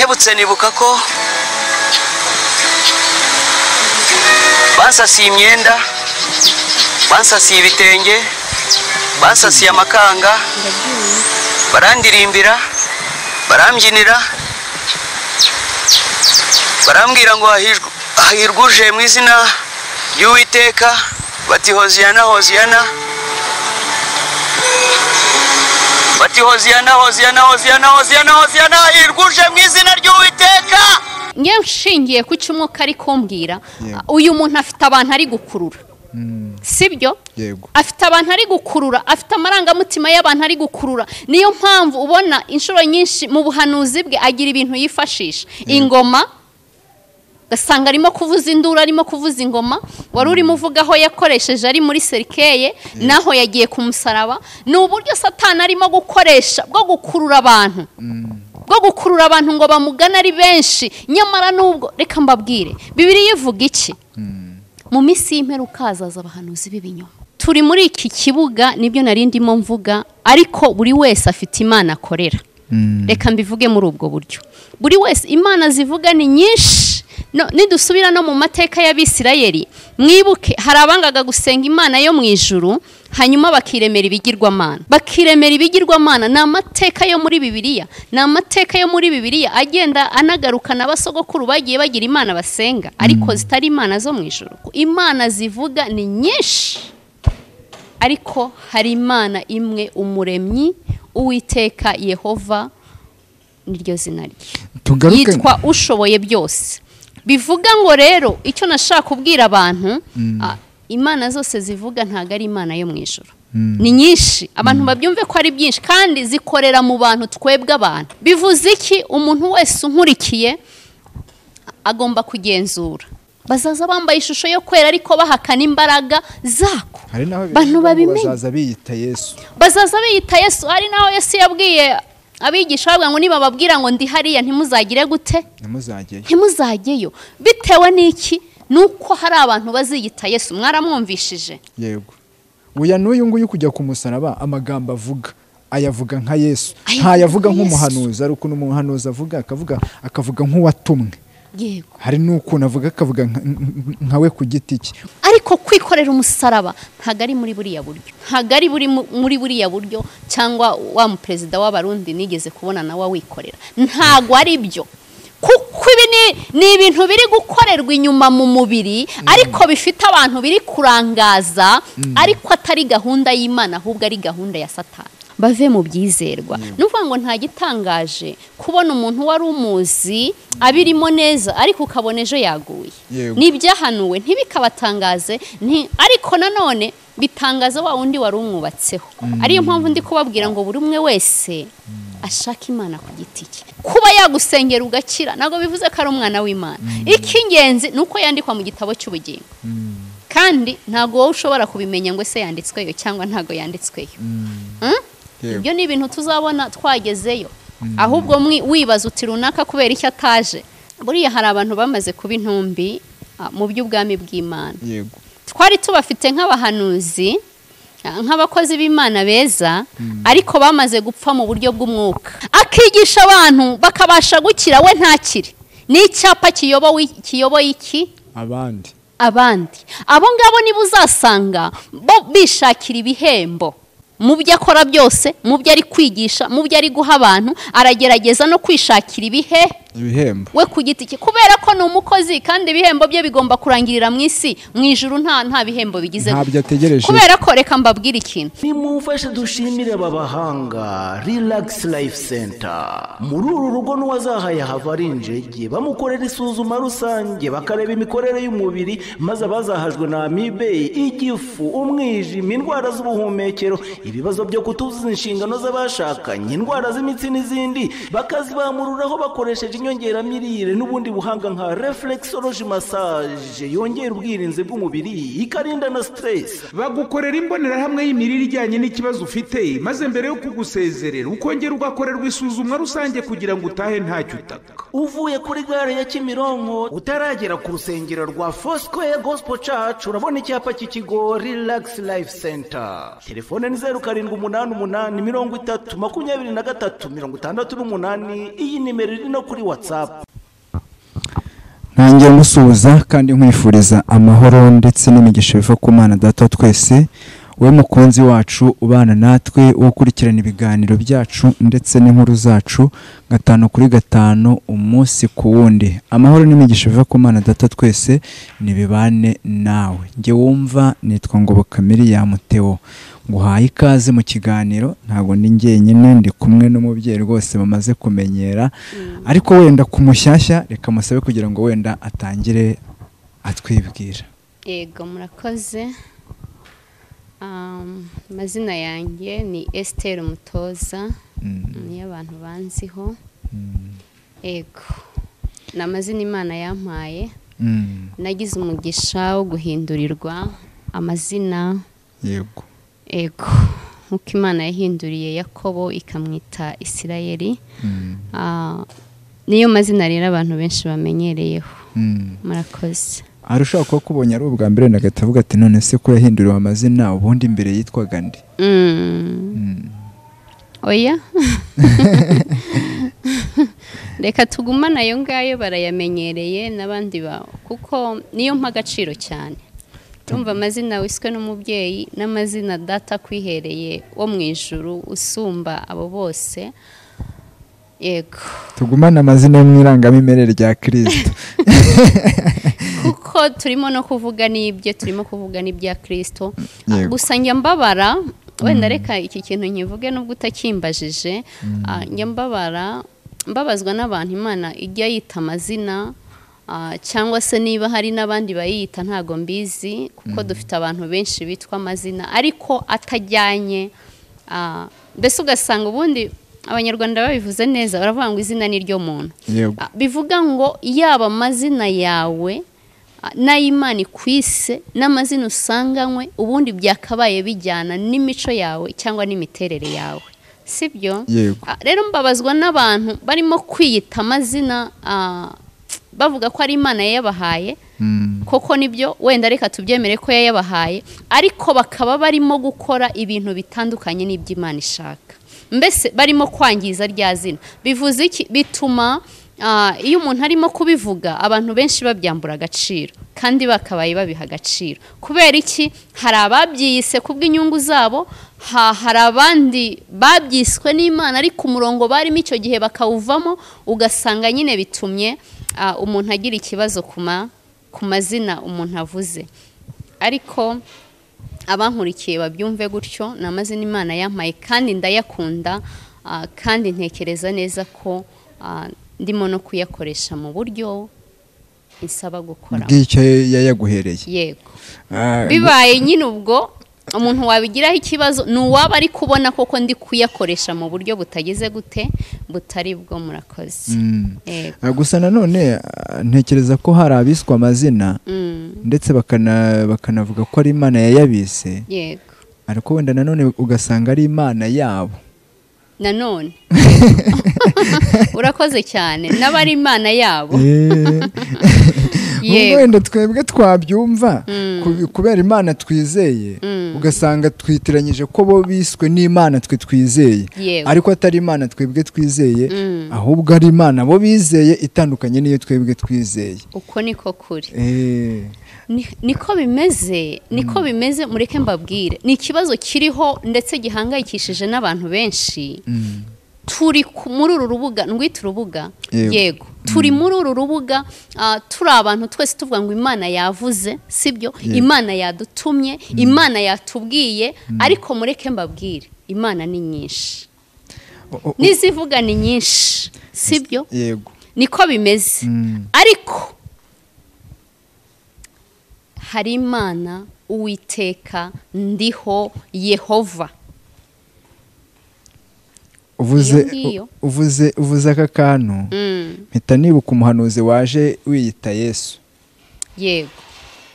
Nkebutse nibuka ko bansasiye imyenda, bansasiye ibitenge, bansasiye amakanga, barandirimbira, barambyinira, barambwira ngo hahirwa uje mu izina ry'Uwiteka, bati hoziyana hoziyana, bati hoziyana hoziyana hoziyana hoziyana hoziyana, hahirwa uje mu izina ry'Uwiteka. Nge nshingiye ku cy'umwuka ari kumbwira, uyu muntu afite abantu ari gukurura, sibyo? Afite abantu ari gukurura, afite amarangamutima y'abantu ari gukurura. Niyo mpamvu ubona inshuro nyinshi mu buhanuzi bwe agira ibintu yifashisha. Ingoma, ugasanga arimo kuvuza induru, arimo kuvuza ingoma. Wari urimo uvuga aho yakoresheje ari muri serikeye, naho yagiye ku musaraba. Ni uburyo Satani arimo gukoresha bwo gukurura abantu, bwo gukurura abantu ngo bamugane ari benshi. Nyamara nubwo, reka mbabwire, Bibiliya ivuga iki? Mu minsi y'imperuka hazaza abahanuzi b'ibinyoma. Turi muri iki kibuga, nibyo nari ndimo mvuga, ariko buri wese afite Imana akorera. Reka mbivuge muri ubwo buryo. Buri wese Imana zivuga ni nyinshi. Nidusubira no mu mateka y'Abisirayeli, mwibuke hari abangaga gusenga Imana yo mu ijuru, hanyuma bakiremera ibigirwamana. Bakiremera ibigirwamana. Ni amateka yo muri Bibiliya, ni amateka yo muri Bibiliya agenda anagarukana abasogokuru bagiye bagira Imana basenga, ariko zitari Imana zo mu ijuru. Imana zivuga ni nyinshi, ariko hari Imana imwe, umuremyi, Uwiteka Yehova niryo zina rye, yitwa ushoboye byose. Bivuga ngo rero icyo nashaka kubwira abantu, Imana zose zivuga ntago ari Imana yo mu ijuru. Ni nyinshi, abantu babyumve ko ari byinshi, kandi zikorera mu bantu twebwe abantu. Bivuze iki? Umuntu wese unkurikiye agomba kugenzura. Bazaza bambaye ishusho yo kwera ariko bahakana imbaraga zako. Bantu babimenye. Bazaza biyita Yesu. Bazaza biyita Yesu. Hari naho Yesu yabwiye abigisha bavuga ngo niba babwira ngo ndi hariya ntimuzagire gute? Ntimuzajyeyo. Ntimuzajyeyo. Bitewe n'iki? Nuko hari abantu baziyita Yesu. Mwaramwumvishije? Yego. Uya n'uyu nguyu kujya ku musaraba, amagambo avuga ayavuga nka Yesu. Ntayavuga nk'umuhanuzi, ari ukuntu umuhanuzi avuga akavuga nk'uwatumwe. Yego. Hari n'ukuntu avuga akavuga nkawe ku giti cye. Ariko kwikorera umusaraba ntago ari muri buriya buryo, ntago ari muri buriya buryo, cyangwa wa muperezida w'Abarundi nigeze kubona nawe wikorera, ntago ari byo. Kuko ibi ni ibintu biri gukorerwa inyuma mu mubiri, ariko bifite abantu biri kurangaza, ariko atari gahunda y'Imana, ahubwo ari gahunda ya Satani. Bave mu byizerwa. Nuvuga ngo nta gitangaje kubona umuntu wari umuzi abirimo neza, ariko ukabona ejo yaguye. Nibyahanuwe ntibikabatangaze, ariko nanone bitangaza wa wundi wari umwubatseho. Ariyo mpamvu ndi kubabwira ngo buri umwe wese ashaka Imana ku giti cye. Kuba yagusengera ugakira ntabwo bivuze ko ari umwana w'Imana. Icy'ingenzi nuko yandikwa mu gitabo cy'ubugingo. Kandi ntabwo wowe ushobora kubimenya ngo ese yanditsweyo cyangwa ntabwo yanditsweyo. Ibyo ni ibintu tuzabona twagezeyo. Ahubwo wibaza uti runaka kubera icyo ataje. Buriya hari abantu bamaze kuba intumbi mu by'ubwami bw'Imana. Yego. Twari tubafite nk'abahanuzi, nk'abakozi b'Imana beza, ariko bamaze gupfa mu buryo bw'umwuka. Akigisha abantu bakabasha gukira, we ntakire. Ni icyapa kiyoboye iki? Abandi. Abandi. Abo ngabo nibo uzasanga bo bishakira ibihembo. Mu byo akora byose, mu byo ari kwigisha, mu byo ari guha abantu, aragerageza no kwishakira ibihembo we ku giti cye, kubera ko ni umukozi kandi ibihembo bye bigomba kurangirira mu isi. Mu ijuru nta bihembo bigize, ntabyo ategereje. Kubera ko reka mbabwire ikintu, nimumfashe dushimire ababahanga Relax Life Center. Muri uru rugo n'uwazahaye hava ari injege, bamukorera isuzuma rusange, bakareba imikorere y'umubiri, maze abazahajwe na amibe, igifu, umwijima, indwara z'ubuhumekero, ibibazo byo kutuzuza inshingano z'abashakanye, indwara z'imitsi n'izindi, bakazibamururaho bakoresheje inyongeramirire n'ubundi buhanga nka reflexology massage yongera ubwirinzi bw'umubiri ikarinda na stress. Bagukorera imbonerahamwe y'imirire ijyanye n'ikibazo ufite, maze mbere yo kugusezerera ukongera ugakorerwa isuzumwa rusange kugira ngo utahe ntacyo utaka. Uvuye kuri gare ya Kimironko utaragera ku rusengero rwa Foursquare Gospel Church, urabona icyapa cy'ikigo Relax Life Center. Telefone ni 0788 30 23 68. Iyi nimero iri no kuri WhatsApp. Ntangiye musuhuza kandi nkwifuriza amahoro ndetse n'imigisha biva ku Mana Data twese, we mukunzi wacu ubana natwe, wo ukurikirana ibiganiro byacu ndetse n'inkuru zacu 5 kuri 5 umunsi ku wundi. Amahoro n'imigisha biva ku Mana Data twese nibibane nawe. Nge wumva nitwa Ngoboka Miriam Theo, nguhaye ikaze mu kiganiro. Ntago ndi njyenyine, ndi kumwe n'umubyeyi rwose bamaze kumenyera, ariko wenda kumushyashya reka musabe kugira ngo wenda atangire atwibwira. Yego, murakoze. Amazina yanjye ni Esther Umutoza, niyo abantu banziho. Yego, ni amazina Imana yampaye. Nagize umugisha wo guhindurirwa amazina. Yego. Yego, nkuko Imana yahinduriye Yakobo ikamwita Isirayeli. Niyo mazina rero abantu benshi bamenyereyeho. Murakoze. Arushaho kuba kubonye ari ubwa mbere nagatavuga ati none se ko yahinduriwe amazina, ubundi mbere yitwaga nde? Oya. Reka tugumane ayo ngayo, barayamenyereye n'abandi ba, kuko niyo mpa agaciro cyane. Tumva amazina wiswe n'umubyeyi n'amazina data kwihereye wo mu ijuru usumba abo bose. Yego, tugumane amazina yo mu irangamimerere rya Kristo. Kuko turimo no kuvuga n'ibyo turimo kuvuga n'ibya Kristo. Gusa njya mbabara, wenda reka iki kintu nkivuge nubwo utakimbajije. Njya mbabara, mbabazwa n'abantu Imana ijya yita amazina, cyangwa se niba hari n'abandi bayita ntago mbizi, kuko dufite abantu benshi bitwa amazina ariko atajyanye. Mbese ugasanga ubundi Abanyarwanda babivuze neza, baravuga ngo izina ni ryo muntu. Bivuga ngo yaba amazina yawe n'ay'Imana ikwise n'amazina usanganywe, ubundi byakabaye bijyana n'imico yawe cyangwa n'imiterere yawe, sibyo? Rero mbabazwa n'abantu barimo kwiyita amazina bavuga ko ari Imana yayabahaye. Koko nibyo, wenda reka tubyemere ko yayabahaye, ariko bakaba barimo gukora ibintu bitandukanye n'iby'Imana ishaka. Mbese barimo kwangiza rya zina. Bivuze iki? Bituma iyo umuntu arimo kubivuga abantu benshi babyambura agaciro, kandi bakabaye babiha agaciro. Kubera iki? Hari ababyiyise kubw'inyungu zabo, hari abandi babyiswe n'Imana ariko umurongo barimo icyo gihe bakawuvamo, ugasanga nyine bitumye umuntu agira ikibazo ku mazina umuntu avuze. Ariko abankurikiye babyumve gutyo, ni amazina Imana yampaye kandi ndayakunda, kandi ntekereza neza ko ndimo no kuyakoresha mu buryo insaba gukora bw'icyo yayaguhereye. Yego, bibaye nyine ubwo umuntu wabigiraho ikibazo ni uwaba ari kubona koko ndi kuyakoresha mu buryo butageze gute, butari bwo. Murakoze. Gusa nanone ntekereza ko hari abiswa amazina ndetse bakanavuga ko ari Imana yayabise. Yego, ariko wenda nanone ugasanga ari Imana yabo nanone. Urakoze cyane, n'abari Imana yabo. Yego, wenda twebwe twabyumva kubera Imana twizeye, ugasanga twitiranyije ko bo biswe n'Imana twe twizeye, ariko atari Imana twebwe twizeye, ahubwo ari Imana bo bizeye itandukanye n'iyo twebwe twizeye. Uko niko kuri. Niko bimeze, niko bimeze. Mureke mbabwire, ni ikibazo kiriho ndetse gihangayikishije n'abantu benshi. Turi muri uru rubuga, ndwita urubuga. Yego, turi muri uru rubuga, turi abantu twese tuvuga ngo Imana yavuze, sibyo? Imana yadutumye, Imana yatubwiye, ariko mureke mbabwire, Imana ni nyinshi, n'izivuga ni nyinshi, sibyo? Yego, niko bimeze. Ariko hari Imana Uwiteka ndiho Yehova. Uvuze aka kantu mpita nibuka umuhanuzi waje wiyita Yesu. Yego,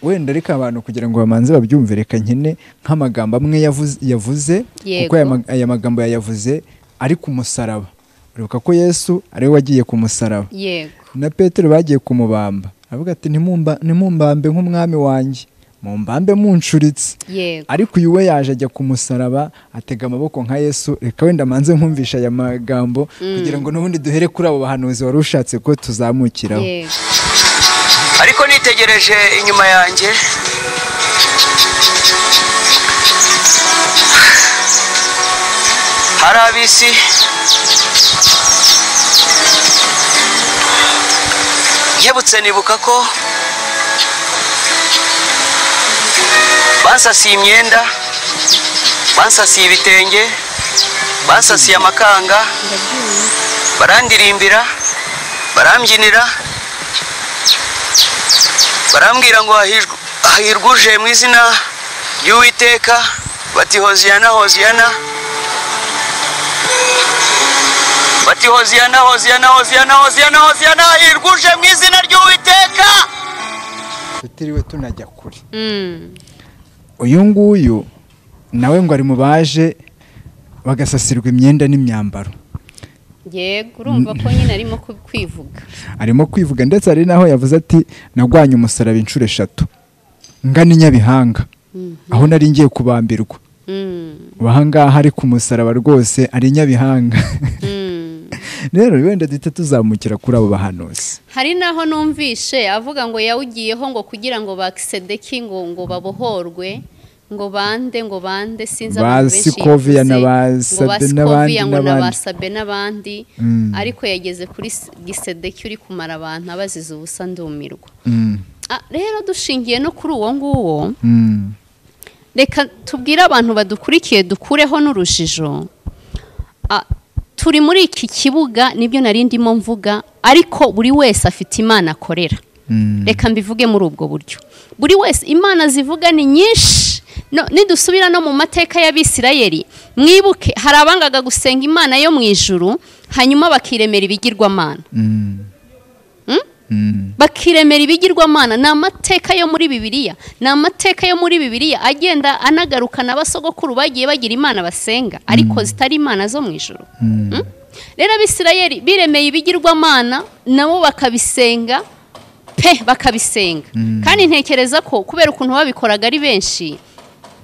wenda reka abantu kugira ngo bamanze babyumve, reka nkene nk'amagambo amwe yavuze, kuko aya magambo yayavuze ari ku musaraba. Uribuka ko Yesu ari we wagiye ku musaraba. Yego, na Petero bagiye kumubamba, avuga ati ntimumbambe nk'umwami wanjye, Mumbambe muncuritse. Ariko uyu we yaje ajya ku musaraba atega amaboko nka Yesu. Reka wenda manze nkumvisha aya magambo kugira ngo n'ubundi duhere kuri abo bahanuzi wari ushatse ko tuzamukiraho. Ariko nitegereje inyuma yanjye hari abisi nkebutse nibuka ko bansasiye imyenda, bansasiye ibitenge, bansasiye amakanga, barandirimbira, barambyinira, barambwira ngo hahirwa uje mu izina ry'Uwiteka, bati hoziyana hoziyana, bati hoziyana hoziyana hoziyana hoziyana hoziyana, hahirwa uje mu izina ry'Uwiteka. Tutiriwe tunajya kure. Uyu nguyu nawe ngo ari mu baje bagasasirwa imyenda n'imyambaro. Yego, urumva ko nyine arimo kwivuga. Arimo kwivuga, ndetse ari naho yavuze ati nagwanye umusaraba inshuro 3 ngana i Nyabihanga aho nari ngiye kubambirwa. Ahangaha ari ku musaraba rwose ari Nyabihanga. Rero wenda duhita tuzamukira kuri abo bahanuzi. Hari naho numvishe avuga ngo yawugiyeho ngo kugira ngo bakisedeki ngo babohorwe, ngo bande sinzi abantu benshi Sikovia na ba Sabe n'abandi, ariko yageze kuri Gisedeki uri kumara abantu abaziza ubusa ndumirwa. Rero dushingiye no kuri uwo nguwo, reka tubwire abantu badukurikiye dukureho n'urujijo. Turi muri iki kibuga nibyo nari ndimo mvuga, ariko buri wese afite Imana akorera. Reka mbivuge muri ubwo buryo. Buri wese Imana zivuga ni nyinshi. Nidusubira no mu mateka y'Abisirayeli, mwibuke hari abangaga gusenga Imana yo mu ijuru, hanyuma bakiremera ibigirwamana. Bakiremera ibigirwamana. Ni amateka yo muri Bibiliya, ni amateka yo muri Bibiliya agenda anagarukana abasogokuru bagiye bagira Imana basenga ariko zitari Imana zo mu ijuru. Rero Abisirayeli biremeye ibigirwamana nabo bakabisenga pe, bakabisenga. Kandi ntekereza ko kubera ukuntu babikoraga ari benshi,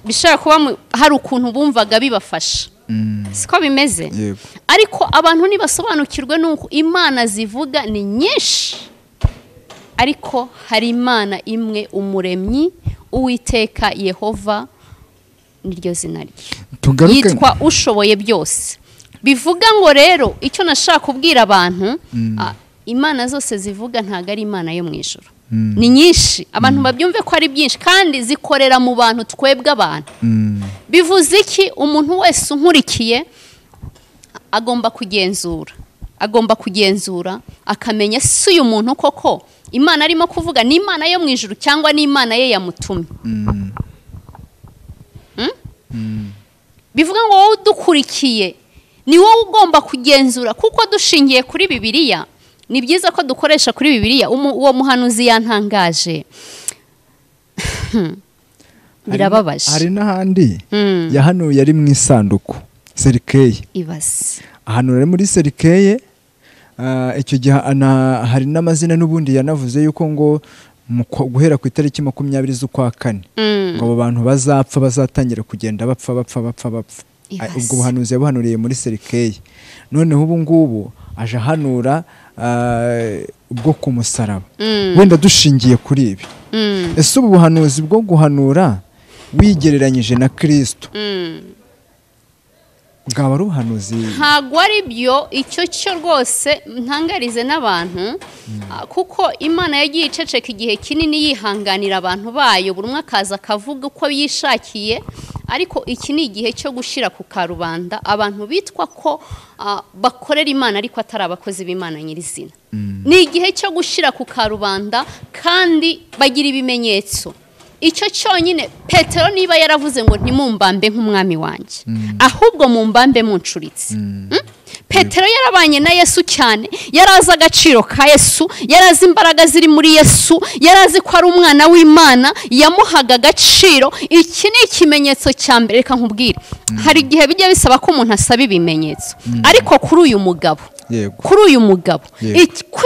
bishobora kuba hari ukuntu bumvaga bibafasha. Siko bimeze. Ariko abantu nibasobanukirwe nuko Imana zivuga ni nyinshi, ariko hari Imana imwe, umuremyi, Uwiteka Yehova niryo zina rye, yitwa ushoboye byose. Bivuga ngo rero icyo nashaka kubwira abantu, Imana zose zivuga ntago ari Imana yo mu ijuru. Ni nyinshi, abantu babyumve ko ari byinshi kandi zikorera mu bantu twebwe abantu. Bivuze iki? Umuntu wese unkurikiye agomba kugenzura, agomba kugenzura akamenya si uyu muntu koko Imana arimo kuvuga ni Imana yo mu ijuru cyangwa ni Imana ye yamutumye. Bivuga ngo wowe udukurikiye ni wowe ugomba kugenzura, kuko dushingiye kuri Bibiliya. Ni byiza ko dukoresha kuri Bibiliya. Uwo muhanuzi yantangaje. Birababaje. Hari n'ahandi yahanuye ari mu isanduku serikeye. Ibaze. Ahantu ari muri serikeye, icyo gihe hari n'amazina n'ubundi yanavuze yuko ngo guhera ku itariki 20 z'ukwa kane ngo abo bantu bazapfa, bazatangira kugenda bapfa bapfa bapfa bapfa. Ubwo buhanuzi yabuhanuriye muri serikeye. Noneho ubu ngubu aje ahanura ubwo ku musaraba. Wenda dushingiye kuri ibi, ese ubu buhanuzi bwo guhanura wigereranyije na Kristo bwaba ari ubuhanuzi? Ntabwo ari byo, icyo cyo rwose ntangarize n'abantu, kuko Imana yagiye iceceka igihe kinini yihanganira abantu bayo, buri umwe akaza akavuga uko yishakiye. Ariko iki ni igihe cyo gushyira ku karubanda abantu bitwa ko bakorera Imana ariko atari abakozi b'Imana nyirizina. Ni igihe cyo gushyira ku karubanda kandi bagira ibimenyetso. Icyo cyonyine Petero niba yaravuze ngo ntimumbambe nk'umwami wanjye, ahubwo mumbambe muncuritse. Petero yarabanye na Yesu cyane, yarazi agaciro ka Yesu, yarazi imbaraga ziri muri Yesu, yarazi ko ari umwana w'Imana, yamuhaga agaciro. Iki ni ikimenyetso cya mbere. Reka nkubwire, hari igihe bijya bisaba ko umuntu asaba ibimenyetso, ariko kuri uyu mugabo, kuri uyu mugabo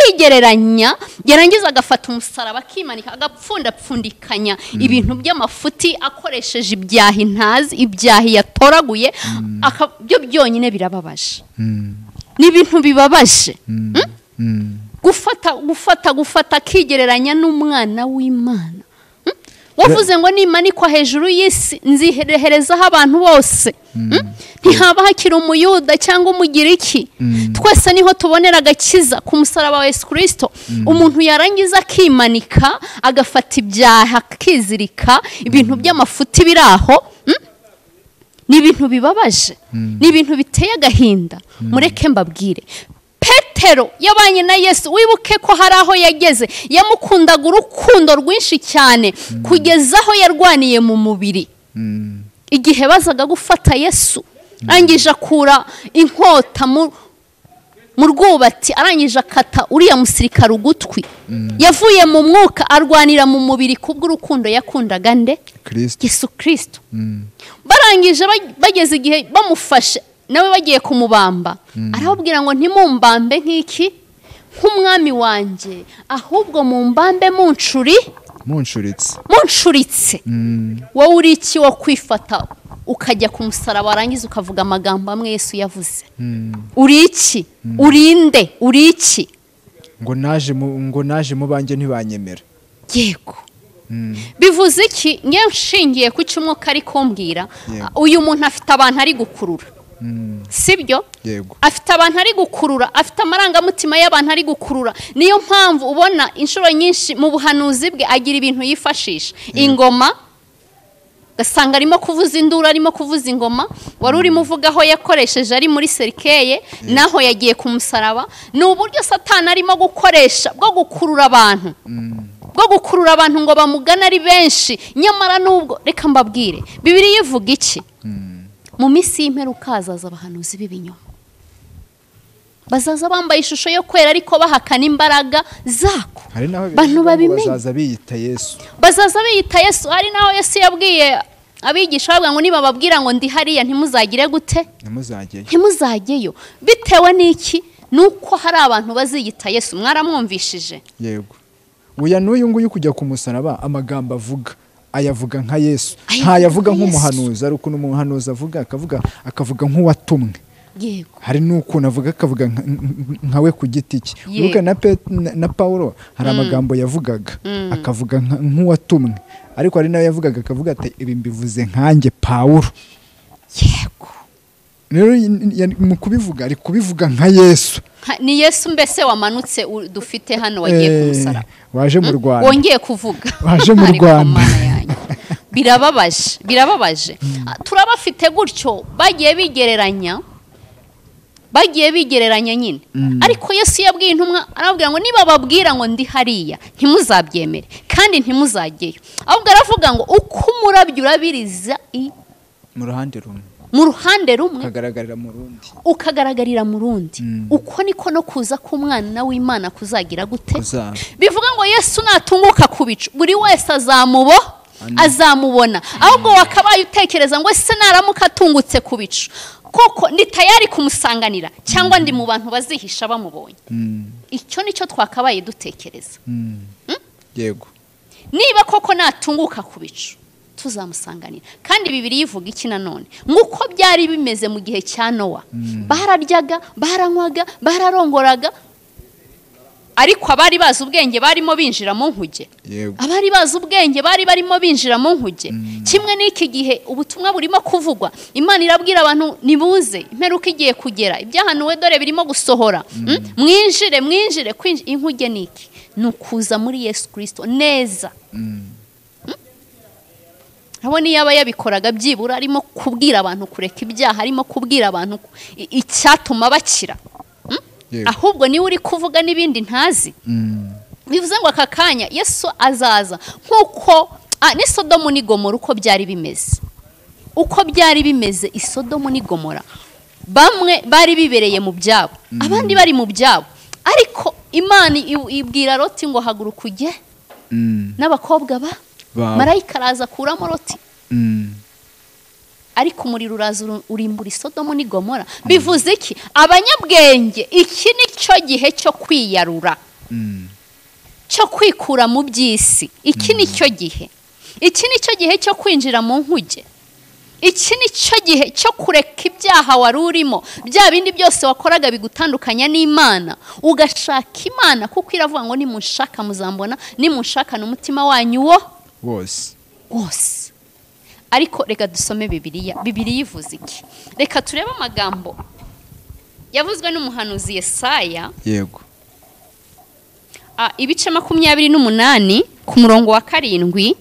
Akigereranya, yarangiza agafata umusaraba akimanika, agapfundapfundikanya ibintu by'amafuti akoresheje ibyahi ntazi, ibyahi yatoraguye, byo byonyine birababaje. Ni ibintu bibabaje. Gufata akigereranya n'umwana w'Imana. Wavuze ngo nimanikwa hejuru y'isi nzihererezaho abantu bose. Ntihaba hakiri umuyuda cyangwa umugiriki. Twese niho tubonera agakiza ku musaraba wa Yesu Kristo. Umuntu yarangiza akimanika, agafata ibyaha akizirika, ibintu by'amafuti biraho. Ni ibintu bibabaje, ni ibintu biteye agahinda. Mureke mbabwire, Petero yabanye na Yesu, wibuke ko hari aho yageze yamukundaga urukundo rwinshi cyane kugeza aho yarwaniye mu mubiri. Igihe bazaga gufata Yesu, arangije akura inkota mu rwubati, arangije akata uriya musirikare ugutwi. Yavuye mu mwuka arwanira mu mubiri kubw'urukundo yakundaga nde? Yesu Kristo. Barangije bageze igihe bamufashe nawe bagiye kumubamba, arababwira ngo ntimumbambe nk'iki, nk'umwami wanjye, ahubwo mumbambe muncuritse. Wowe uri iki wo kwifata ukajya ku musaraba warangiza ukavuga amagambo amwe Yesu yavuze? Uri iki? Urinde? Uri iki? Ngo naje mu banjye ntibanyemera. Yego. Bivuze iki? Nge nshingiye ku cy'umwuka ari kumbwira, uyu muntu afite abantu ari gukurura. Sibyo? Afite abantu ari gukurura, afite amarangamutima y'abantu ari gukurura. Niyo mpamvu ubona inshuro nyinshi mu buhanuzi bwe agira ibintu yifashisha. Ingoma, gasanga arimo kuvuza induru, arimo kuvuza ingoma. Wari urimo uvuga aho yakoresheje ari muri serikeye, naho yagiye ku musaraba. Ni uburyo Satani arimo gukoresha bwo gukurura abantu, bwo gukurura abantu ngo bamugane ari benshi. Nyamara nubwo, reka mbabwire, Bibiliya ivuga iki? Mu minsi y'imperuka hazaza abahanuzi b'ibinyoma, bazaza bambaye ishusho yo kwera ariko bahakana imbaraga zako. Bantu babimenye, bazaza biyita Yesu, bazaza biyita Yesu. Hari naho Yesu yabwiye abigisha bavuga ngo niba babwira ngo ndi hariya ntimuzagire gute? Ntimuzajyeyo. Bitewe n'iki? Nuko hari abantu baziyita Yesu. Mwaramwumvishije? Yego. Uya n'uyu nguyu kujya ku musaraba, amagambo avuga ayavuga nka Yesu, ntayavuga nk'umuhanuzi. Ari ukuntu umuhanuzi avuga akavuga nk'uwatumwe. Yego. Hari n'ukuntu avuga akavuga nkawe ku giti cye. Luka na Paulo hari amagambo yavugaga akavuga nk'uwatumwe, ariko hari nawe yavugaga akavuga ati ibi mbivuze nkanjye Paulo. Yego. Rero mu kubivuga ari kubivuga nka Yesu. Ni Yesu mbese wamanutse dufite hano wagiye ku musaraba, waje mu Rwanda, wongeye kuvuga, waje mu Rwanda. Birababaje, birababaje. Turabafite gutyo bagiye bigereranya, bagiye bigereranya nyine. Ariko Yesu yabwiye intumwa arababwira ngo niba babwira ngo ndi hariya ntimuzabyemere kandi ntimuzajyeyo. Ahubwo aravuga ngo uko umurabyo urabiriza mu ruhande rumwe, mu ruhande rumwe ukagaragarira mu rundi, ukagaragarira mu rundi. Uko niko no kuza k'umwana w'Imana kuzagira gute? Bivuga ngo Yesu natunguka ku bicu buri wese azamubona. Ahubwo wakabaye utekereza ngo ese naramuka atungutse ku bicu koko ndi tayari kumusanganira cyangwa ndi mu bantu bazihisha bamubonye? Icyo nicyo twakabaye dutekereza. Yego. Niba koko natunguka ku bicu tuzamusanganira. Kandi Bibiliya ivuga iki nanone? Nguko byari bimeze mu gihe cya Nowa. Bararyaga, baranywaga, bararongoraga, ariko abari bazi ubwenge barimo binjira mu nkuge. Abari bazi ubwenge bari barimo binjira mu nkuge. Kimwe n'iki gihe ubutumwa burimo kuvugwa, Imana irabwira abantu nibuze, imperuka igiye kugera, ibyahanuwe dore birimo gusohora. Mwinjire, mwinjire. Inkuge niki? Nukuza muri Yesu Kristo neza. Abone yaba yabikoraga byibura arimo kubwira abantu kureka ibyaha, arimo kubwira abantu icyatuma bakira. Ahubwo niwe uri kuvuga n'ibindi ntazi. Bivuze ngo aka kanya Yesu azaza nkuko ni Sodomu ni Gomora uko byari bimeze. Uko byari bimeze i Sodomu ni Gomora, bamwe bari bibereye mu byabo, abandi bari mu byabo. Ariko Imana ibwira Loti ngo haguruka ujye n'abakobwa ba marayika araza akuramo Loti. Ariko umuriro uraza urimbura Sodomu ni Gomora. Bivuze iki? Abanyabwenge iki nicyo gihe cyo kwiyarura. Cyo kwikura mu by'isi. Iki ni cyo gihe. Iki ni cyo gihe cyo kwinjira mu nkuge. Iki ni cyo gihe cyo kureka ibyaha wari urimo, bya bindi byose wakoraga bigutandukanya n'Imana, ugashaka Imana, kuko iravuga ngo nimunshaka muzambona, nimunshakana umutima wanyu wo wose wose. Ariko reka dusome Bibiliya. Bibiliya ivuze iki? Reka turebe amagambo yavuzwe n'umuhanuzi Yesaya. Yego. Ibice 28 ku murongo wa 7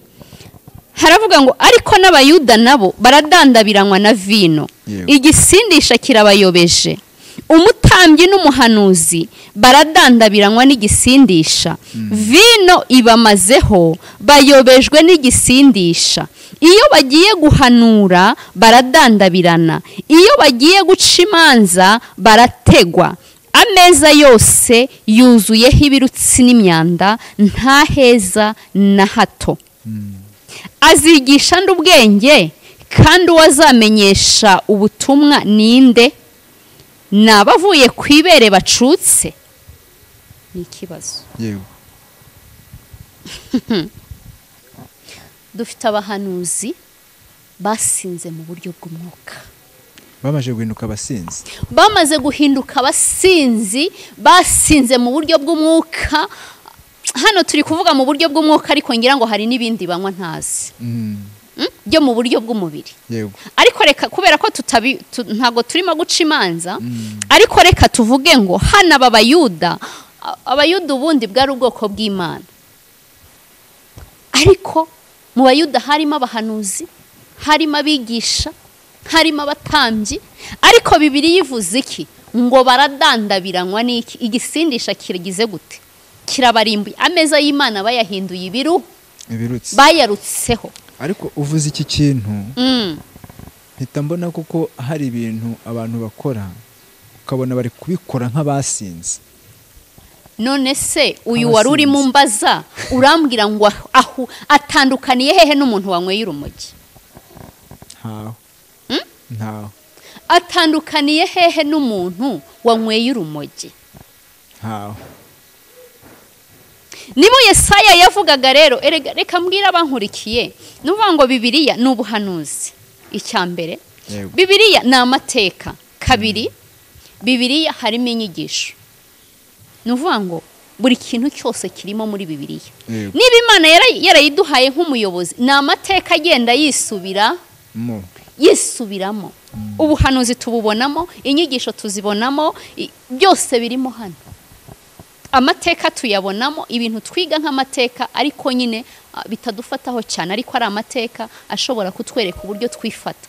haravuga ngo ariko n'abayuda nabo baradandabiranywa na vino, igisindisha kirabayobeje. Umutambyi n'umuhanuzi baradandabiranywa n'igisindisha, vino ibamazeho, bayobejwe n'igisindisha. Iyo bagiye guhanura baradandabirana, iyo bagiye guca imanza barategwa. Ameza yose yuzuyeho ibirutsi n'imyanda, nta heza na hato. Azigisha ndi ubwenge, kandi uwazamenyesha ubutumwa ninde? Nabavuye ku ibere bacutse. Ni ikibazo. Yego. Dufite abahanuzi basinze mu buryo bw'umwuka. Bamaze guhinduka abasinzi. Bamaze guhinduka abasinzi, basinze mu buryo bw'umwuka. Hano turi kuvuga mu buryo bw'umwuka, ariko ngira ngo hari n'ibindi banywa ntazi. Byo mu buryo bw'umubiri. Yego. Ariko reka kubera ko ntago turimo guca imanza, ariko reka tuvuge ngo hano aba Bayuda, abayuda ubundi bwari ubwoko bw'Imana. Ariko mu Bayuda harimo abahanuzi, harimo abigisha, harimo abatambyi, ariko Bibiliya ivuze iki? Ngo baradandabiranywa n'iki? Igisindisha kiragize gute? Kirabarimbuye. Ameza y'Imana bayahinduye ibirutsi, bayarutseho. Ariko uvuze iki kintu, mpita mbona kuko hari ibintu abantu bakora ukabona bari kubikora nk'abasinze. None se uyu wari uri mu mbaza urambwira ngo aho atandukaniye hehe n'umuntu wanyweye urumogi? Ntaho. Ntaho. Atandukaniye hehe n'umuntu wanyweye urumogi? Ntaho. Nibo Yesaya yavugaga rero, reka mbwira abankurikiye, nuvuga ngo Bibiliya ni ubuhanuzi. Icya mbere, Bibiliya ni amateka. Kabiri, Bibiliya harimo inyigisho. Nuvuga ngo buri kintu cyose kirimo muri Bibiliya. Niba Imana yarayiduhaye nk'umuyobozi, ni amateka agenda yisubiramo. Yisubiramo. Ubuhanuzi tububonamo, inyigisho tuzibonamo, byose birimo hano. Amateka tuyabonamo, ibintu twiga nk'amateka, ariko nyine bitadufataho cyane, ariko ari amateka ashobora kutwereka uburyo twifata.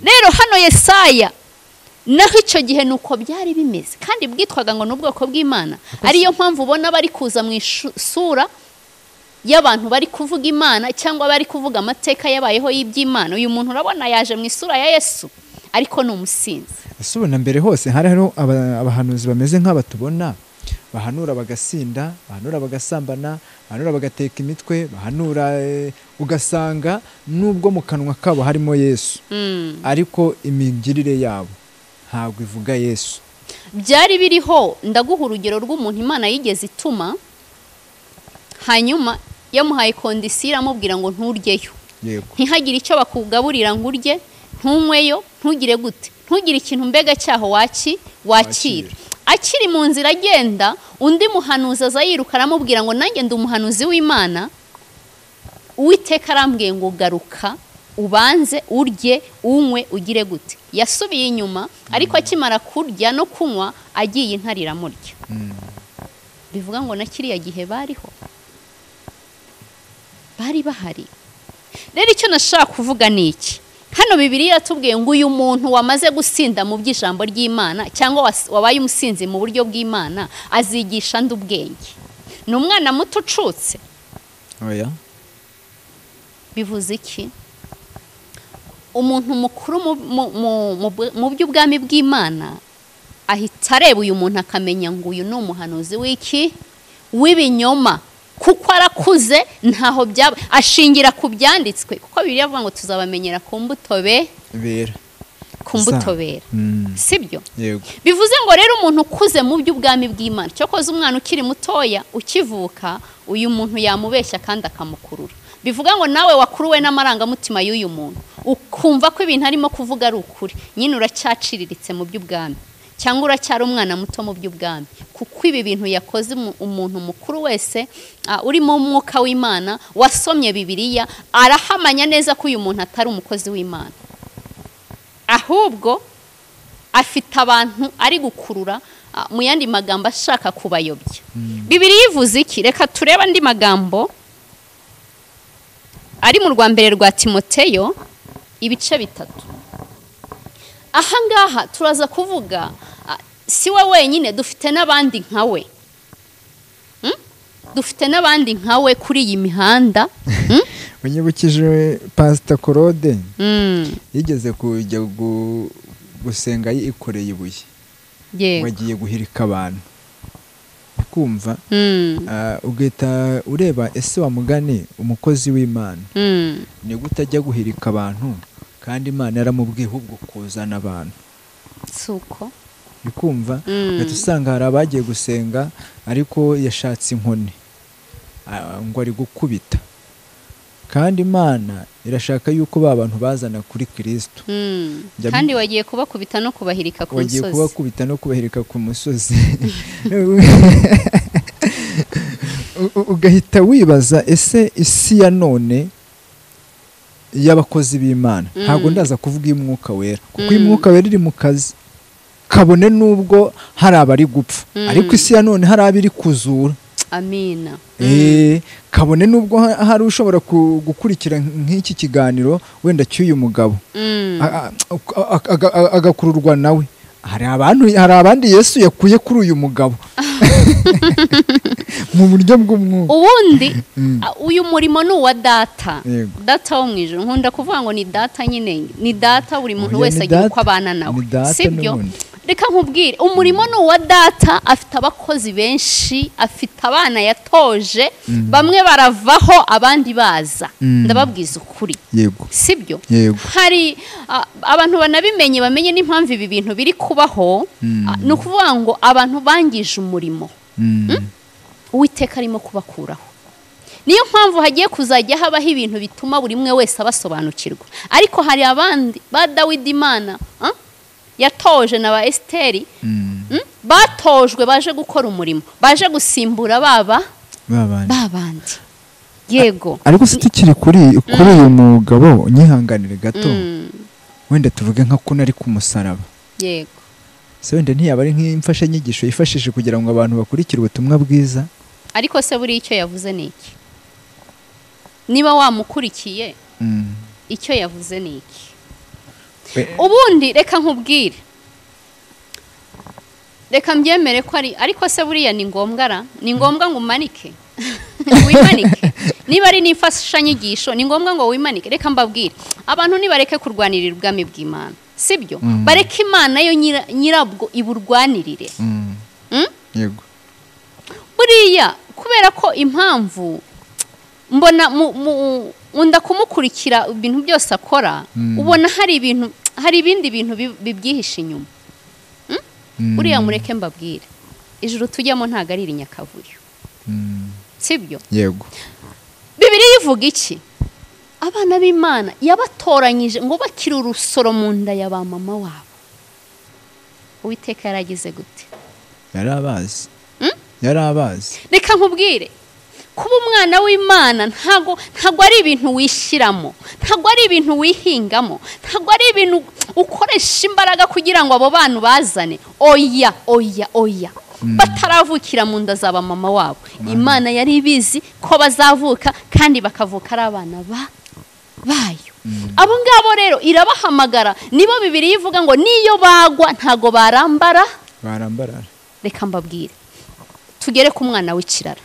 Rero hano Yesaya naho icyo gihe nuko byari bimeze, kandi bwitwaga ngo n'ubwoko bw'Imana. Ariyo mpamvu ubona bari kuza mu isura y'abantu bari kuvuga Imana cyangwa bari kuvuga amateka yabayeho y'iby'Imana. Uyu muntu urabona yaje mu isura ya Yesu, ariko ni umusinzi. Ese ubona mbere hose hari hariho abahanuzi bameze nk'aba tubona, bahanura bagasinda, bahanura bagasambana, bahanura bagateka imitwe, bahanura ugasanga nubwo mu kanwa kabo harimo Yesu, ariko imigirire yabo ntabwo ivuga Yesu. Byari biriho. Ndaguha urugero rw'umuntu Imana yigeze ituma, hanyuma yamuhaye kondisiyo iramubwira ngo nturyeyo. Ntihagire icyo bakugaburira ngo urye, ntunyweyo, ntugire gute, ntugire ikintu mbega cyaho wakira. Akiri mu nzira agenda, undi muhanuzi aza yiruka aramubwira ngo nanjye ndi umuhanuzi w'Imana, Uwiteka arambwiye ngo garuka ubanze urye unywe ugire gute. Yasubiye inyuma, ariko akimara kurya no kunywa agiye intare iramurya. Bivuga ngo na kiriya gihe bariho, bari bahari. Rero icyo nashaka kuvuga ni iki? Hano Bibiliya iratubwiye ngo uyu muntu wamaze gusinda mu by'ijambo ry'Imana cyangwa wabaye umusinzi mu buryo bw'Imana azigisha ndi ubwenge. Ni umwana muto ucutse. Oya. Bivuze iki? Umuntu mukuru mu by'ubwami bw'Imana ahita areba uyu muntu akamenya ngo uyu ni umuhanuzi w'iki? W'ibinyoma. Kuko arakuze ntaho byaba, ashingira ku byanditswe, kuko Bibiliya ivuga ngo tuzabamenyera ku mbuto bera. Ku mbuto bera, sibyo? Bivuze ngo rero umuntu ukuze mu by'ubwami bw'Imana, cyokoze umwana ukiri mutoya ukivuka, uyu muntu yamubeshya kandi akamukurura. Bivuga ngo nawe wakuruwe n'amarangamutima y'uyu muntu, ukumva ko ibintu arimo kuvuga ari ukuri, nyine uracyaciriritse mu by'ubwami, cyangwa uracyari umwana muto mu by'ubwami. Kuko ibi bintu yakoze umuntu mukuru wese urimo umwuka w'Imana wasomye Bibiliya arahamanya neza ko uyu muntu atari umukozi w'Imana, ahubwo afite abantu ari gukurura, mu yandi magambo ashaka kubayobya. Bibiliya ivuze iki? Reka turebe andi magambo ari mu rwa mbere rwa Timoteyo ibice 3. Aha ngaha turaza kuvuga si we wenyine, dufite n'abandi nkawe. Dufite n'abandi nkawe kuri iyi mihanda. Unyibukije Pastor Claude yigeze kujya gusenga yikoreye ibuye, wagiye guhirika abantu, kumva ugahita ureba ese wa mugani umukozi w'Imana ni gute ajya guhirika abantu kandi Imana yaramubwiye ahubwo kuzana abantu, suko bikumva. Ugahita usanga hari abagiye gusenga ariko yashatse inkoni ngo ari gukubita, kandi Imana irashaka yuko ba bantu bazana kuri Kristo. Kandi wagiye kubakubita no kubahirika ku musozi. Wagiye kubakubita no kubahirika ku musozi. Ugahita wibaza ese isi ya none y'abakozi b'Imana, ntabwo ndaza kuvuga iy'umwuka wera, kuko iy'umwuka wera iri mu kazi kabone nubwo hari abari gupfa, ariko isi ya none hari abiri kuzura. Amina. Kabone nubwo hari ushobora gukurikira nk'iki kiganiro wenda cy'uyu mugabo agakururwa nawe, hari abantu, hari abandi Yesu yakuye kuri uyu mugabo mu buryo bw'umwuka. Ubundi uyu murimo ni uwa data, data wo mu ijuru. Nkunda kuvuga ngo ni data nyine, ni data, buri muntu wese agira uko abana nawe, sibyo? Reka nkubwire, umurimo ni uwa data, afite abakozi benshi, afite abana yatoje, bamwe baravaho abandi baza. Ndababwiza ukuri, sibyo? Hari abantu banabimenye, bamenye n'impamvu ibi bintu biri kubaho. Ni ukuvuga ngo abantu bangije umurimo, Uwiteka arimo kubakuraho. Niyo mpamvu hagiye kuzajya habaho ibintu bituma buri umwe wese abasobanukirwa. Ariko hari abandi ba Dawidi Imana yatoje na ba Esteri, batojwe baje gukora umurimo, baje gusimbura baba babandi. Yego. Ariko se tukiri kuri uyu mugabo, nyihanganire gato, wenda tuvuge nka ko nari ku musaraba. Yego. Se wenda ntiyaba ari nk'imfashanyigisho yifashishije kugira ngo abantu bakurikire ubutumwa bwiza? Ariko se buri icyo yavuze ni iki? Niba wamukurikiye, icyo yavuze ni iki? Ubundi reka nkubwire, reka mbyemere ko ari, ariko se buriya ni ngombwa ra? Ni ngombwa ngo umanike wimanike. Niba ari n'imfashanyigisho ni ngombwa ngo wimanike. Reka mbabwire, abantu nibareke kurwanirira ubwami bw'Imana, sibyo? Bareke Imana yo nyirabwo iburwanirire. Yego. Buriya kubera ko impamvu mbona unda kumukurikira ibintu byose akora, ubona hari ibintu, hari ibindi bintu bibyihishe inyuma. Buriya mureke mbabwire, ijuru tujyamo ntago ari irinyakavuyo, sibyo? Yego. Bibiliya ivuga iki? Abana b'Imana yabatoranyije ngo bakire urusoro mu nda ya ba mama wabo. Uwiteka yaragize gute? Yarabazi. Yarabazi. Reka nkubwire, kuba umwana w'Imana ntago ari ibintu wishyiramo, ntago ari ibintu wihingamo, ntago ari ibintu ukoresha imbaraga kugira ngo abo bantu bazane. Oya, oya, oya. Bataravukira mu nda zaba mama wabo, Imana yari ibizi ko bazavuka kandi bakavuka ari abana bayo. Abo ngabo rero irabahamagara, nibo Bibiliya ivuga ngo niyo bagwa ntago barambara. Reka mbabwire, tugere ku mwana w'ikirara.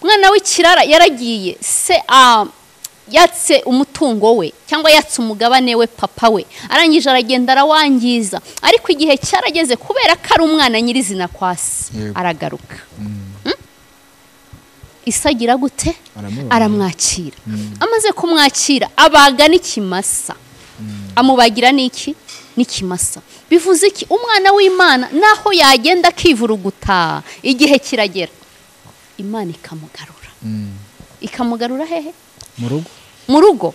Umwana w'ikirara yaragiye, se yatse umutungo we cyangwa yatse umugabane we papa we, arangije aragenda arawangiza. Ariko igihe cyarageze kubera ko ari umwana nyirizina kwa se, aragaruka. Isagira gute? Aramwakira. Amaze kumwakira abaga n'ikimasa, amubagira n'iki? n'ikimasa. Bivuze iki? Umwana w'Imana naho yagenda akivuruguta, igihe kiragera Imana ikamugarura. Ikamugarura hehe? Mu rugo. Mu rugo.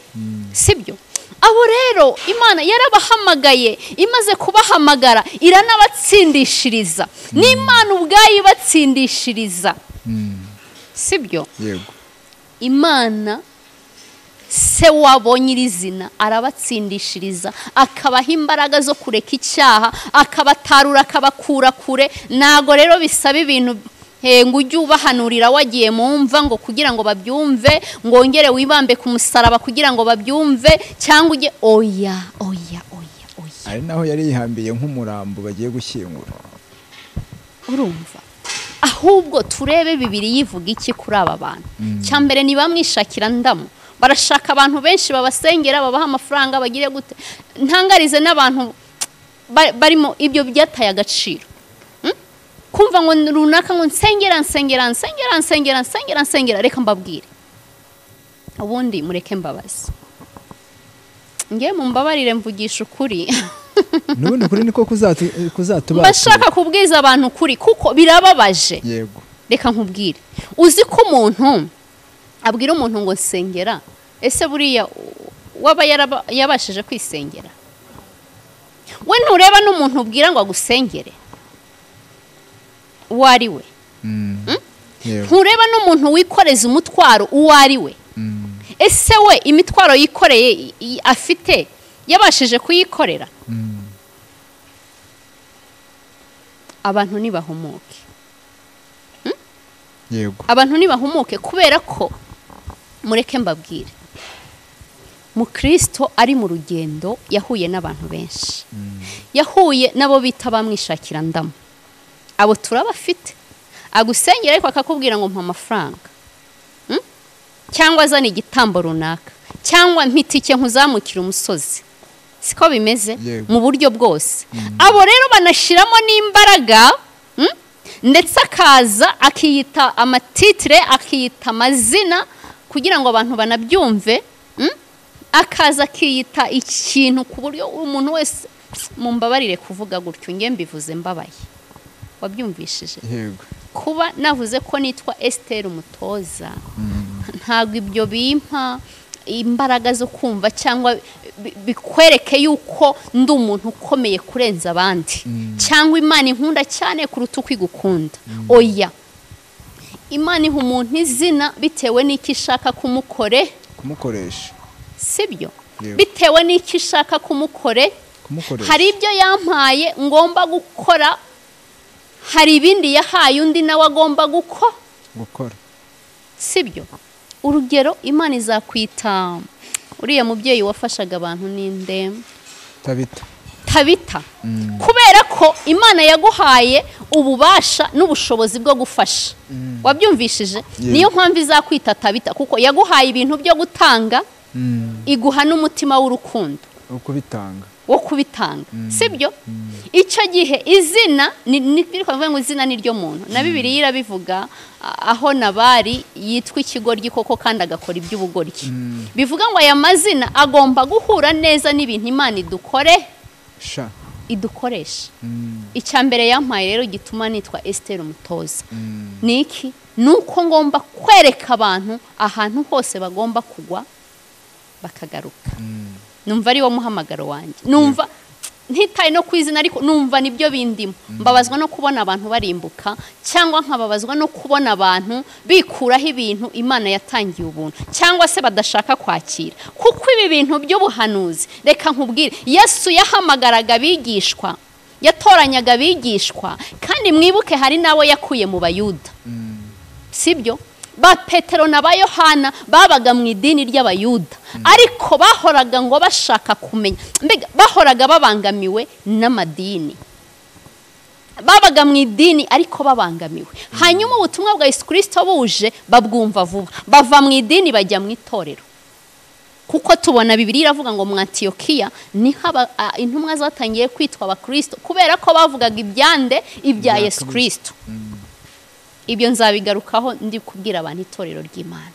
Sibyo? Abo rero Imana yarabahamagaye, imaze kubahamagara iranabatsindishiriza. N'Imana ubwayo ibatsindishiriza. Sibyo? Yego. Imana se wabo nyirizina arabatsindishiriza, akabaha imbaraga zo kureka icyaha, akabatarura, akabakura kure. Nago rero bisaba ibintu ngo ujye ubahanurira wagiye mu mva ngo kugira ngo babyumve, ngo wongere wibambe ku musaraba kugira ngo babyumve, cyangwa ujye oya oya oya oya. Ari naho yari yihambiye nk'umurambo bagiye gushyingura. Urumva? Ahubwo turebe Bibiliya ivuga iki kuri aba bantu. Cyambere ni bamwishakira ndamu, barashaka abantu benshi babasengera, babaha amafaranga, bagire gute. Ntangarize n'abantu barimo ibyo byataye agaciro. Kumva ngo runaka ngo nsengera nsengera nsengera nsengera nsengera nsengera, reka mbabwire. Ubundi mureke mbabaze. Ngiye mumbabarire mvugisha ukuri. Nubundi kuri niko kuzatuba. Bashaka kubwiza abantu kuri kuko birababaje. Yego. Reka nkubwire. Uzi ko umuntu abwira umuntu ngo nsengera, ese buriya waba yabashije kwisengera? We ntureba n'umuntu ubwira ngo agusengere uwo ari we. Ntureba n'umuntu wikoreza umutwaro uwo ari we. Ese we imitwaro yikoreye afite yabashije kuyikorera? Abantu nibahumuke. Yego. Abantu nibahumuke kubera ko mureke mbabwire, Mukristo ari mu rugendo yahuye n'abantu benshi. Yahuye nabo bita bamwishakira ndamu. Abo turabafite. Agusengera ariko akakubwira ngo mpa amafaranga, cyangwa azana igitambo runaka, cyangwa mpitike nkuzamukira umusozi. Siko bimeze mu buryo bwose. Abo rero banashiramo n'imbaraga, ndetse akaza akiyita amatitire, akiyita amazina kugira ngo abantu banabyumve. Akaza akiyita ikintu ku buryo umuntu wese, mumbabarire kuvuga gutyo, nge mbivuze mbabaye. Wabyumvishije? Yego. Kuba navuze ko nitwa Esther Umutoza, ntago ibyo bimpa imbaraga zo kumva cyangwa bikwereke yuko ndi umuntu ukomeye kurenza abandi, cyangwa Imana inkunda cyane kuruta uko igukunda. Oya. Imana iha umuntu izina bitewe n'icyo ishaka kumukoresha. Sibyo? Bitewe n'icyo ishaka kumukoresha. Hari ibyo yampaye ngomba gukora, hari ibindi yahaye undi nawe agomba gukora. Sibyo? Urugero, Imana izakwita uriya mubyeyi wafashaga abantu ninde? Tabita. Tabita. Kubera ko Imana yaguhaye ububasha n'ubushobozi bwo gufasha. Wabyumvishije? Niyo mpamvu izakwita Tabita, kuko yaguhaye ibintu byo gutanga, iguha n'umutima w'urukundo wo kubitanga. Sibyo? Icyo gihe izina ni kuvuga ngo izina ni ryo muntu. Na Bibiliya irabivuga aho Nabali yitwa ikigoryi koko kandi agakora iby'ubugoryi. Bivuga ngo aya mazina agomba guhura neza n'ibintu Imana idukoresha. Icya mbere yampaye rero gituma nitwa Esther Umutoza ni iki? Nuko ngomba kwereka abantu ahantu hose bagomba kugwa bakagaruka. Numva ari wo muhamagaro wanjye. Numva ntitaye no kwizina, ariko numva nibyo bindimo. Mbabazwa no kubona abantu barimbuka, cyangwa nkababazwa no kubona abantu bikuraho ibintu Imana yatangiye ubuntu, cyangwa se badashaka kwakira. Kuko ibi bintu by'ubuhanuzi, reka nkubwire, Yesu yahamagaraga abigishwa, yatoranyaga abigishwa, kandi mwibuke hari nabo yakuye mu Bayuda. Sibyo? Ba Petero na ba Yohana babaga mu idini ry'Abayuda, ariko bahoraga ngo bashaka kumenya, mbega bahoraga babangamiwe n'amadini. Babaga mu idini ariko babangamiwe. Hanyuma ubutumwa bwa Yesu Kristo buje babwumva vuba, bava mu idini bajya mu itorero. Kuko tubona Bibiliya iravuga ngo mu Antiyokiya niho intumwa zatangiye kwitwa abakristo, kubera ko bavugaga ibyande ibya Yesu Kristo. Ibyo nzabigarukaho ndi kubwira abantu itorero ry'Imana.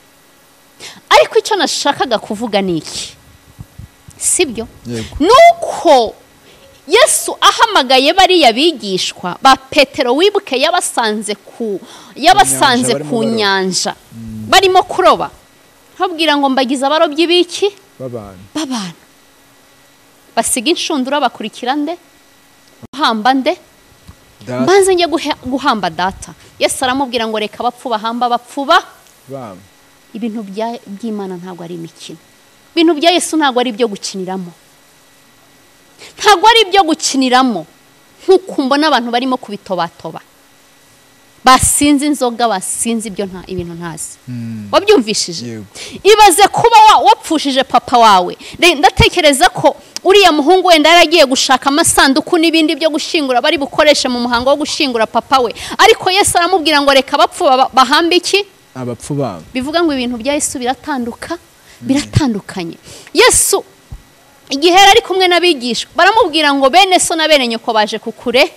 Ariko icyo nashakaga kuvuga ni iki? Sibyo? Nuko Yesu ahamagaye bariya bigishwa ba Petero, wibuke yabasanze ku nyanja barimo kuroba, babwira ngo mbagize abarobyi biki b'abantu. Basiga inshundura bakurikira nde? Hamba nde? Mbanze njye guhamba data. Yesu aramubwira ngo reka abapfu bahamba abapfu babo. Ibintu by'Imana ntabwo ari imikino. Ibintu bya Yesu ntabwo ari ibyo gukiniramo. Ntabwo ari ibyo gukiniramo. Nkuko mbona abantu barimo kubitobatoba, basinze inzoga, basinze ibyo nta ibintu ntazi. Wabyumvishije? Ibaze kuba wapfushije papa wawe. Ndatekereza ko uriya muhungu wenda yaragiye gushaka amasanduku n'ibindi byo gushingura bari bukoreshe mu muhango wo gushingura papa we, ariko Yesu aramubwira ngo reka abapfu bahambe iki? Abapfu babo. Bivuga ngo ibintu bya Yesu biratandukanye. Yesu igihe yari kumwe n'abigishwa baramubwira ngo bene so na bene nyoko baje kukureba.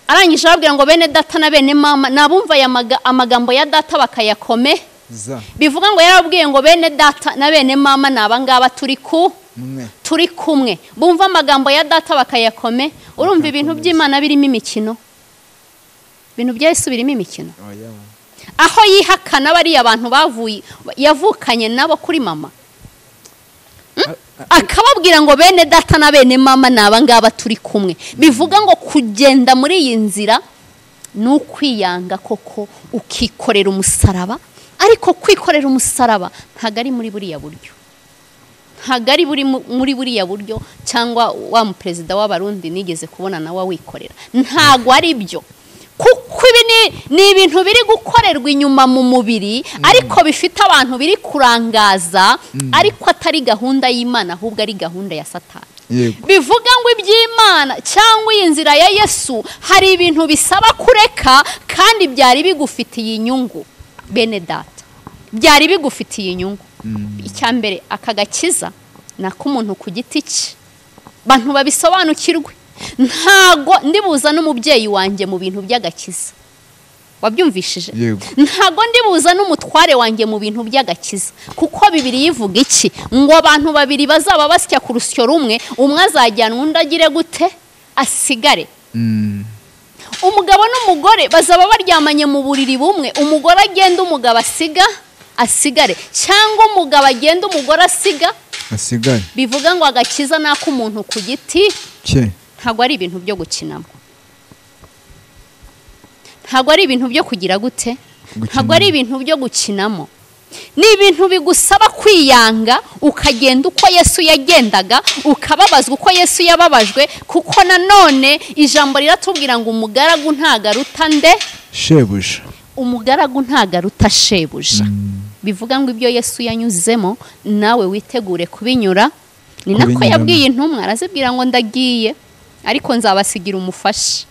Arangije ababwira ngo bene data na bene mama nabumva amagambo ya data bakayakome. Bivuga ngo yarabwiye ngo bene data na bene mama nabangaba turi kumwe. Bumva amagambo ya data bakayakome. Urumva ibintu by'Imana birimo imikino. Ibintu bya Yesu birimo imikino. Aho yihakana bariya abantu bavuye yavukanye nabo kuri mama, akababwira ngo bene data na bene mama nabangaba turi kumwe. Bivuga ngo kugenda muri iyi nzira ni ukwiyanga koko, ukikorera umusaraba. Ariko kwikorera umusaraba ntabwo ari muri buriya buryo, ntabwo ari muri buriya buryo cyangwa wa muperezida w'Abarundi nigeze kubona nawe wikorera, ntabwo ari byo. Kuko ibi ni ibintu biri gukorerwa inyuma mu mubiri, ariko bifite abantu biri kurangaza, ariko atari gahunda y'Imana, ahubwo ari gahunda ya Satani. Bivuga ngo iby'Imana cyangwa iyi nzira ya Yesu hari ibintu bisaba kureka kandi byari bigufitiye inyungu. Bene data, byari bigufitiye inyungu. Icya mbere, aka gakiza nak'umuntu ku giti cye, bantu babisobanukirwe. Ntago ndibuza n'umubyeyi wanjye mu bintu by'agakiza. Wabyumvishije? Ntago ndibuza n'umutware wanjye mu bintu by'agakiza. Kuko Bibiliya ivuga iki? Ngo abantu babiri bazaba basya ku rusyo rumwe, umwe azajyanwa undi agire gute? Asigare. Umugabo n'umugore bazaba baryamanye mu buriri bumwe, umugore agenda umugabo asigare, cyangwa umugabo agenda umugore asigare. Bivuga ngo agakiza nak'umuntu ku giti cye. Ntabwo ari ibintu byo gukinamo. Ntabwo ari ibintu byo kugira gute? Ntabwo ari ibintu byo gukinamo. Ni ibintu bigusaba kwiyanga, ukagenda uko Yesu yagendaga, ukababazwa uko Yesu yababajwe, kuko nanone ijambo riratubwira ngo umugaragu ntagaruta nde? Shebuja. Umugaragu ntagaruta shebuja. Bivuga ngo ibyo Yesu yanyuzemo nawe witegure kubinyura. Ni nako yabwiye intumwa, arazibwira ngo ndagiye ariko nzabasigira umufasha.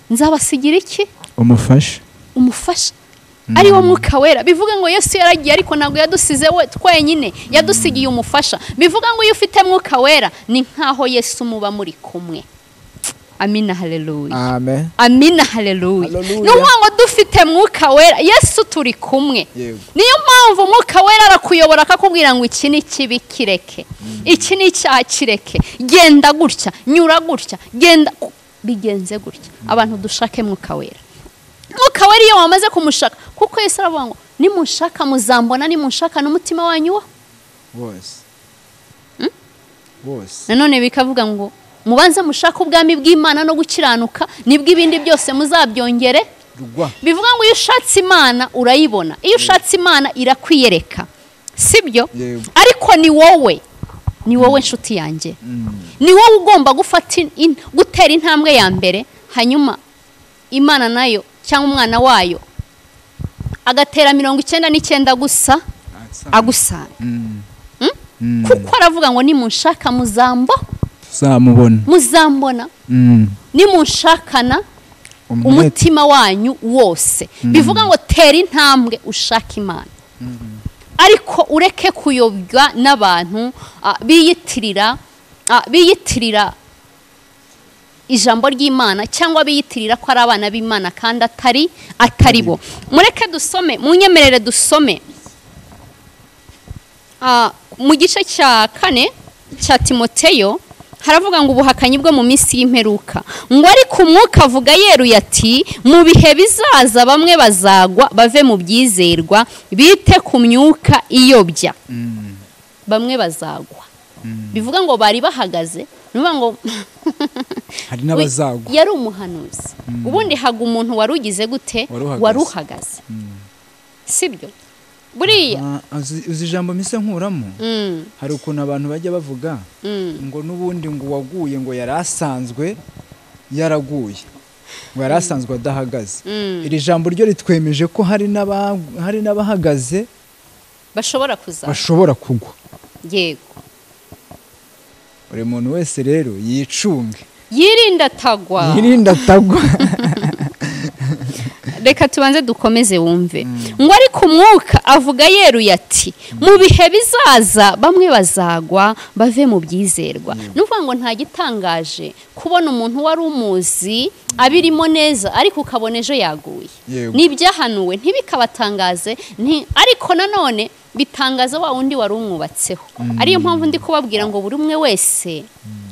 Nzabasigira iki? Umufasha. Umufasha ari wo Mwuka Wera. Bivuga ngo Yesu yaragiye ariko ntabwo yadusize we twenyine, yadusigiye umufasha. Bivuga ngo iyo ufite Mwuka Wera ni nkaho Yesu muba muri kumwe. Amina, haleluya. Amen. Amina, haleluya. Nuvuga ngo dufite Mwuka Wera, Yesu turi kumwe. Niyo mpamvu Mwuka Wera arakuyobora akakubwira ngo iki ni kibi kireke, iki ni icyaha kireke, genda gutya, nyura gutya, genda bigenze gutya. Abantu dushake Mwuka Wera. Mwuka Wera iyo wamaze kumushaka, kuko Yesu aravuga ngo nimunshaka muzambona, nimunshaka n'umutima wanyu wose. Wose. Nanone bikavuga ngo mubanze mushaka ubwami bw'Imana no gukiranuka, nibwo ibindi byose muzabyongere. Bivuga ngo iyo ushatse Imana urayibona, iyo ushatse Imana irakwiyereka, sibyo? Ariko ni wowe, ni wowe nshuti yanjye, ni wowe ugomba gufata gutera intambwe ya mbere, hanyuma Imana nayo cyangwa umwana wayo agatera 99 gusa agusanga. Kuko aravuga ngo nimunshaka muzambo zamubona, muzambona nimunshakana umutima wanyu wose. Bivuga ngo tera intambwe ushaka Imana, ariko ureke kuyobywa n'abantu biyitirira ijambo ry'Imana cyangwa biyitirira ko ari abana b'Imana kandi atari bo. Mureke dusome, munyemerere dusome mu gice cya 4 cya Timoteyo haravuga ngo ubuhakanyi bwo mu minsi y'imperuka, ngo ariko umwuka avuga yeruye ati mu bihe bizaza bamwe bazagwa bave mu byizerwa bite ku myuka iyobya. Bamwe bazagwa, bivuga ngo bari bahagaze, nuvuga ngo hari n'abazagwa. Yari umuhanuzi. Ubundi haga umuntu wari ugize gute? Wari uhagaze, sibyo? Buriya uzi ijambo mise nkuramo, hari ukuntu abantu bajya bavuga ngo n'ubundi ngo waguye ngo yari asanzwe yaraguye, ngo yari asanzwe adahagaze. Iri jambo ryo ritwemeje ko hari n'abahagaze bashobora kuza, bashobora kugwa. Yego, buri muntu wese rero yicunge, yirinda atagwa, yirinda atagwa. Reka tubanze dukomeze wumve. Ngo ariko umwuka avuga yeruye ati mu bihe bizaza bamwe bazagwa bave mu byizerwa. Nuvuga ngo nta gitangaje kubona umuntu wari umuzi abirimo neza ariko ukabona ejo yaguye. Nibyahanuwe ntibikabatangaze, ariko nanone bitangaza wa wundi wari umwubatseho. Ariyo mpamvu ndi kubabwira ngo buri umwe wese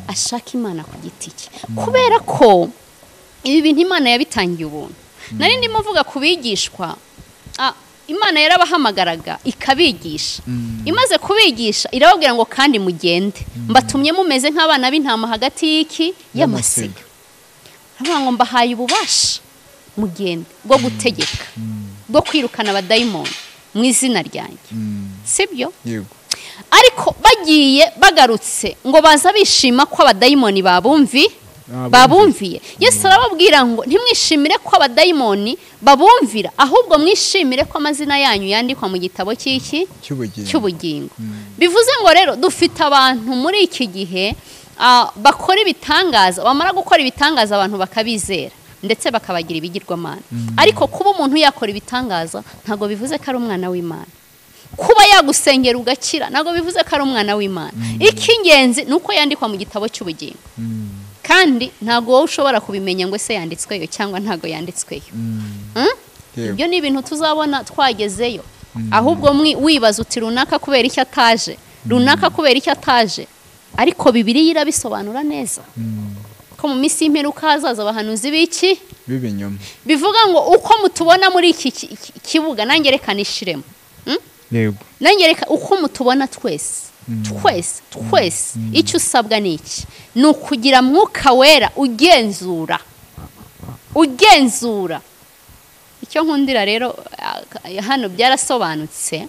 ashaka Imana ku giti cye, kubera ko ibi bintu Imana yabitangiye ubuntu. Nari ndimo mvuga kubigishwa, Imana yarabahamagaraga ikabigisha. Imaze kubigisha irababwira ngo kandi mugende, mbatumye mumeze nk'abana b'intama hagati y'iki y'amasiga. Aravuga ngo mbahaye ububasha mugende bwo gutegeka, bwo kwirukana abadayimoni mu izina ryanjye, sibyo? Yego. Ariko bagiye bagarutse ngo baza bishima ko abadayimoni babumviye. Yesu arababwira ngo ntimwishimire ko abadayimoni babumvira, ahubwo mwishimire ko amazina yanyu yandikwa mu gitabo cy'iki cy'ubugingo. Bivuze ngo rero dufite abantu muri iki gihe bakora ibitangaza, bamara gukora ibitangaza abantu bakabizera ndetse bakabagira ibigirwamana. Ariko kuba umuntu yakora ibitangaza ntabwo bivuze ko ari umwana w'Imana. Kuba yagusengera ugakira ntabwo bivuze ko ari umwana w'Imana. Icy'ingenzi ni uko yandikwa mu gitabo cy'ubugingo. Kandi ntabwo wowe ushobora kubimenya ngo ese yanditsweyo cyangwa ntabwo yanditsweyo. Ibyo ni ibintu tuzabona twagezeyo. Ahubwo wibaza uti runaka kubera icyo ataje, runaka kubera icyo ataje. Ariko Bibiliya irabisobanura neza ko mu minsi y'imperuka hazaza abahanuzi b'iki b'ibinyoma. Bivuga ngo uko mutubona muri iki kibuga, nanjye reka nishiremo. Yego, nanjye reka uko mutubona twese twese twese, icyo usabwa ni iki? Ni ukugira mwuka wera ugenzura, ugenzura. Icyo nkundira rero hano byarasobanutse,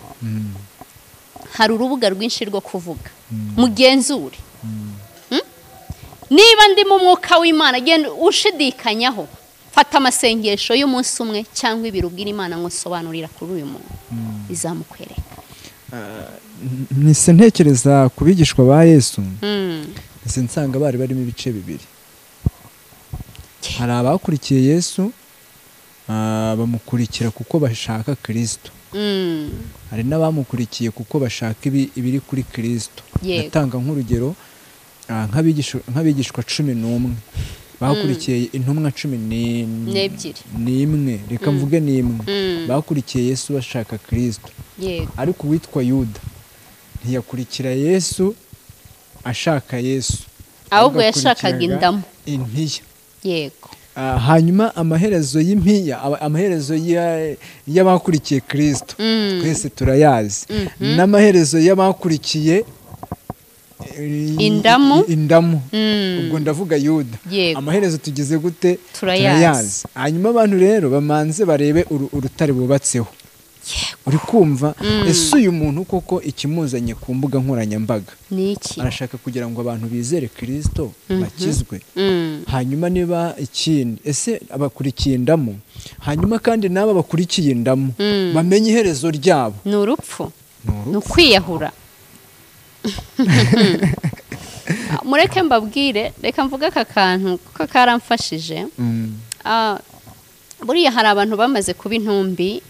hari urubuga rwinshi rwo kuvuga. Mugenzure. Niba ndi mu mwuka w'Imana, genda ushidikanyaho, fata amasengesho y'umunsi umwe cyangwa ibiri ubwira Imana ngo sobanurira kuri uyu muntu, izamukwereka. Nise ntekereza ku bigishwa ba Yesu, nise nsanga bari barimo ibice bibiri. Hari abakurikiye Yesu bamukurikira kuko bashaka Kristo, hari n'abamukurikiye kuko bashaka ibiri kuri Kristo. Natanga nk'urugero nk'abigishwa 11 bakurikiye intumwa 12, reka mvuge n'imwe, bakurikiye Yesu bashaka Kristo. Ariko uwitwa Yuda ntiyakurikira Yesu ashaka Yesu, ahubwo yashakaga indamu, impiya. Yego. Hanyuma amaherezo y'impiya, amaherezo y'abakurikiye Kristo twese turayazi, n'amaherezo y'abakurikiye indamu, ubwo ndavuga Yuda, amaherezo tugeze gute? Turayazi. Hanyuma abantu rero bamanze barebe urutare bubatseho. Uri kumva ese uyu muntu koko ikimuzanye ku mbuga nkoranyambaga ni iki? Arashaka kugira ngo abantu bizere Kristo bakizwe. Hanyuma niba ikindi, ese abakurikiye indamu, hanyuma kandi n'aba bakurikiye indamu bamenye iherezo ryabo ni urupfu, ni ukwiyahura. Mureke mbabwire, reka mvuge aka kantu kuko karamfashije. Buriya hari abantu bamaze kuba intumbi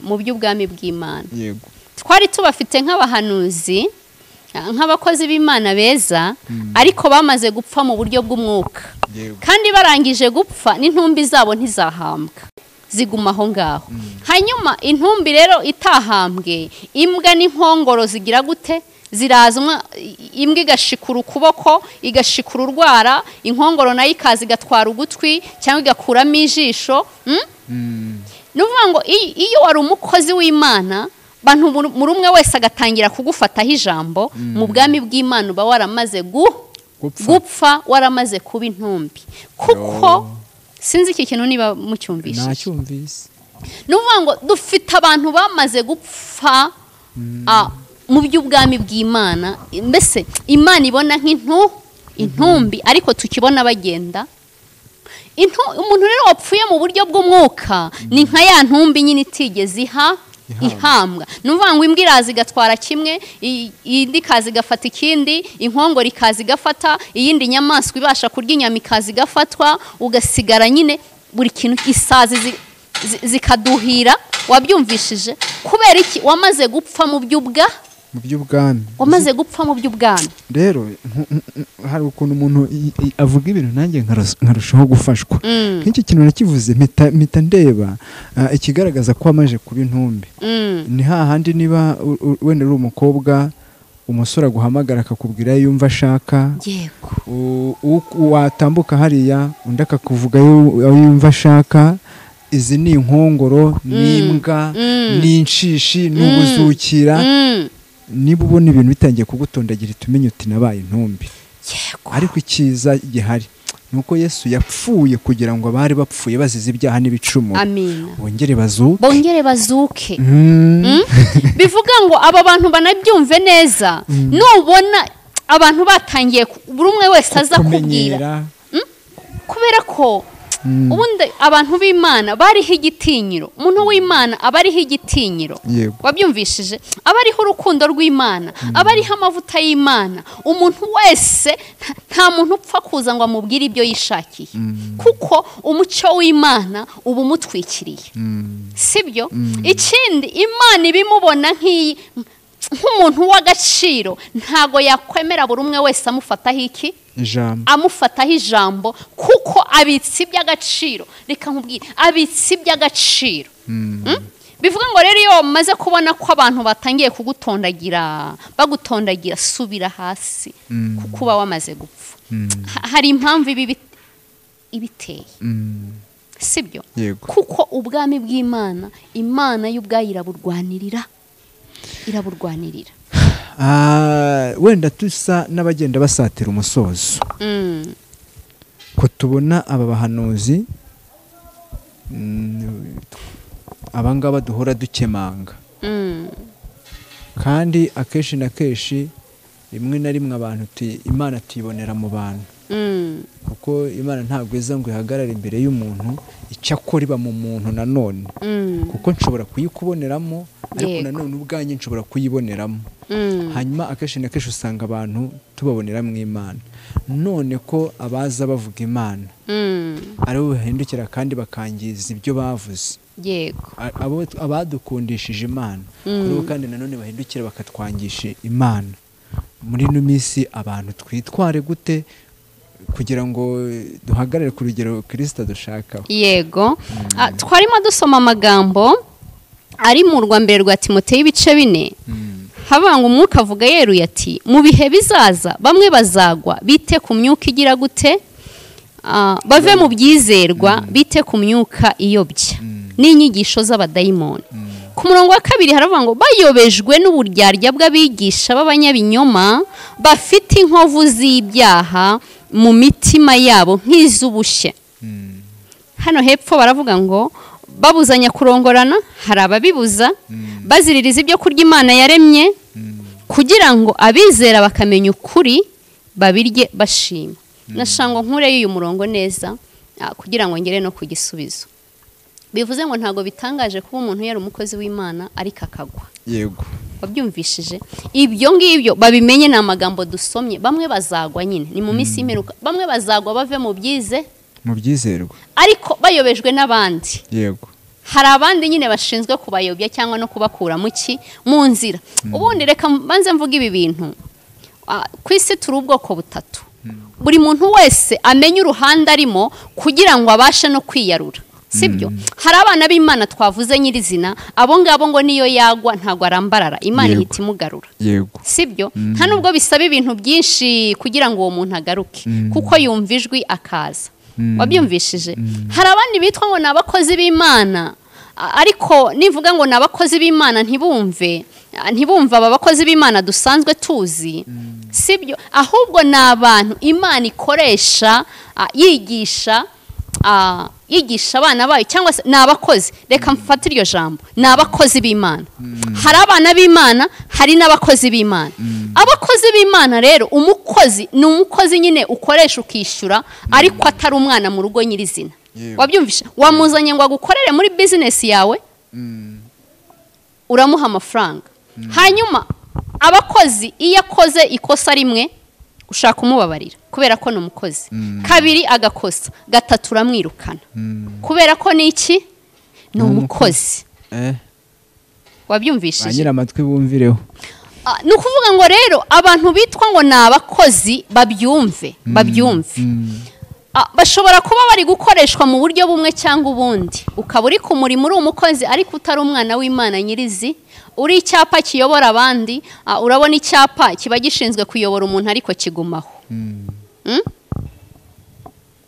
mu by'ubwami bw'Imana. Yego. Twari tubafite nk'abahanuzi, nk'abakozi b'Imana beza, ariko bamaze gupfa mu buryo bw'umwuka. Kandi barangije gupfa n'intumbi zabo ntizahambwa, ziguma aho ngaho. Hanyuma intumbi rero itahambwe, imbwa n'inkongoro zigira gute? Ziraza imbwa igashikura ukuboko, igashikura urwara, inkongoro nayo ikaza igatwara ugutwi cyangwa igakuramo ijisho. Ni ukuvuga ngo iyo wari umukozi w'Imana, bantu muri umwe wese agatangira kugufataho ijambo, mu bwami bw'Imana uba waramaze gupfa, waramaze kuba intumbi. Kuko sinzi iki kintu niba mucyumvishije. Nacyumvise. Ni ukuvuga ngo dufite abantu bamaze gupfa mu by'ubwami bw'Imana, mbese Imana ibona nk'intumbi, ariko tukibona bagenda. Umuntu rero wapfuye mu buryo bw'umwuka ni nka ya ntumbi nyine itigeze ihambwa. Ni ukuvuga ngo imbwa iraza igatwara kimwe, indi ikaza igafata ikindi, inkongoro ikaza igafata iyindi, nyamaswa ibasha kurya inyama ikaza igafatwa, ugasigara nyine buri kintu, isazi zikaduhira. Wabyumvishije? Kubera iki? Wamaze gupfa mu by'ubwami. Wamaze gupfa mu by'ubwami. Rero hari ukuntu umuntu avuga ibintu nanjye nkarushaho gufashwa. Nk'iki kintu nakivuze mpita ndeba ikigaragaza ko wamaze kuba intumbi. Ni hahandi niba wenda uri umukobwa, umusore aguhamagara akakubwira yumva ashaka. Yego. Watambuka hariya undi akakuvuga yumva ashaka. Izi ni inkongoro, ni imbwa, ni inshishi, ni ubuzukira. Niba ubona ibintu bitangiye kugutondagira, tumenye uti nabaye intumbi. Yego. Ariko ikiza gihari nuko Yesu yapfuye kugira ngo abari bapfuye bazize ibyaha n'ibicumuro bongere bazuke. Bongere bazuke. Bivuga ngo aba bantu banabyumve neza. Nubona abantu batangiye buri umwe wese aza kubwira, kubera ko ubundi abantu b'Imana bariho igitinyiro. Umuntu w'Imana aba ariho igitinyiro. Wabyumvishije? Aba ariho urukundo rw'Imana, aba ariho amavuta y'Imana. Umuntu wese, nta muntu upfa kuza ngo amubwire ibyo yishakiye, kuko umucyo w'Imana uba umutwikiriye. Sibyo? Ikindi, Imana ibimubona nk'umuntu w'agaciro, ntago yakwemera buri umwe wese amufataho iki? Ijambo. Amufataho ijambo, kuko abitse iby'agaciro. Reka nkubwire, abitse iby'agaciro. Bivuga ngo rero iyo umaze kubona ko abantu batangiye kugutondagira, bagutondagira, subira hasi, kuko uba wamaze gupfa. Hari impamvu ibi ibiteye. Sibyo? Kuko ubwami bw'Imana, Imana y'ubwayo iraburwanirira. Iraburwanirira. Wenda tusa n'abagenda basatira umusozo. Ko tubona aba bahanuzi abangaba duhora dukemanga. Kandi akeshi na keshi rimwe na rimwe abantu Imana tuyibonera mu bantu. Kuko Imana ntabwo iza ngo ihagarare imbere y'umuntu, icyakora iba mu muntu nanone. Kuko nshobora kuyikuboneramo, ariko nanone ubwanjye nshobora kuyiboneramo. Hanyuma akenshi na kenshi usanga abantu tubabonera mu Imana. None ko abaza bavuga Imana ari bo bahindukira kandi bakangiza ibyo bavuze. Yego. Abo abadukundishije Imana, kuri bo kandi nanone bahindukira bakatwangisha Imana. Muri ino minsi abantu twitware gute kugira ngo duhagarare ku rugero Kristo dushaka? Yego. Twarimo dusoma amagambo ari mu rwa mbere rwa Timoteyo ibice 4. Habanga umwuka avuga yeruye ati mu bihe bizaza bamwe bazagwa bite ku myuka igira gute, bave mu byizerwa bite ku myuka iyobya n'inyigisho z'abadayimoni. Ku murongo wa 2 haravuga ngo bayobejwe n'uburyarya bw'abigisha b'abanyabinyoma bafite inkovu z'ibyaha mu mitima yabo nk'iz'ubushye. Hano hepfo baravuga ngo babuzanya kurongorana, hari ababibuza, baziririza ibyo kurya Imana yaremye, kugira ngo abizera bakamenya ukuri babirye bashima. Nashango nkure y'uyu murongo neza kugira ngo ngere no ku gisubizo. Bivuze ngo ntago bitangaje kuba umuntu yari umukozi w'Imana ariko akagwa. Yego. Wabyumvishije? Ibyo ngibyo babimenye, ni amagambo dusomye. Bamwe bazagwa nyine, ni mu minsi y'imperuka, bamwe bazagwa bave mu byize, mu byizerwa, ariko bayobejwe n'abandi. Yego. Hari abandi nyine bashinzwe kubayobya cyangwa no kubakura mu nzira. Ubundi reka mbanze mvuga ibi bintu. Ku isi turi ubwoko butatu. Buri muntu wese amenye uruhande arimo kugira ngo abashe no kwiyarura. Sibyo? Hari abana b'Imana twavuze nyirizina, abo ngabo ngo niyo yagwa ntago arambarara, Imana ihita imugarura. Yego. Sibyo? Nta nubwo bisaba ibintu byinshi kugira ngo uwo muntu agaruke, kuko yumva ijwi akaza. Wabyumvishije? Hari abandi bitwa ngo ni abakozi b'Imana, ariko nivuga ngo ni abakozi b'Imana ntibumve aba bakozi b'Imana dusanzwe tuzi. Sibyo? Ahubwo ni abantu Imana ikoresha yigisha abana bayo, cyangwa se ni abakozi. Reka mfate iryo jambo, ni abakozi b'Imana. Hari abana b'Imana, hari n'abakozi b'Imana. Abakozi b'Imana rero, umukozi ni umukozi nyine ukoresha ukishyura, ariko atari umwana mu rugo nyirizina. Wabyumvisha? Wamuzanye ngo agukorere muri business yawe, uramuha amafaranga. Hanyuma abakozi iyo akoze ikosa rimwe ushaka kumubabarira kubera ko ni umukozi. Kabiri agakosa, gatatu uramwirukana kubera ko ni iki? Ni umukozi. Wabyumvishije? Banyira amatwi bumvireho. Ni ukuvuga ngo rero abantu bitwa ngo ni abakozi babyumve, babyumve. Bashobora kuba bari gukoreshwa mu buryo bumwe cyangwa ubundi. Ukaba uri ku murimo uri umukozi ariko utari umwana w'Imana nyirizi, uri icyapa kiyobora abandi. Urabona icyapa kiba gishinzwe kuyobora umuntu ariko kigumaho.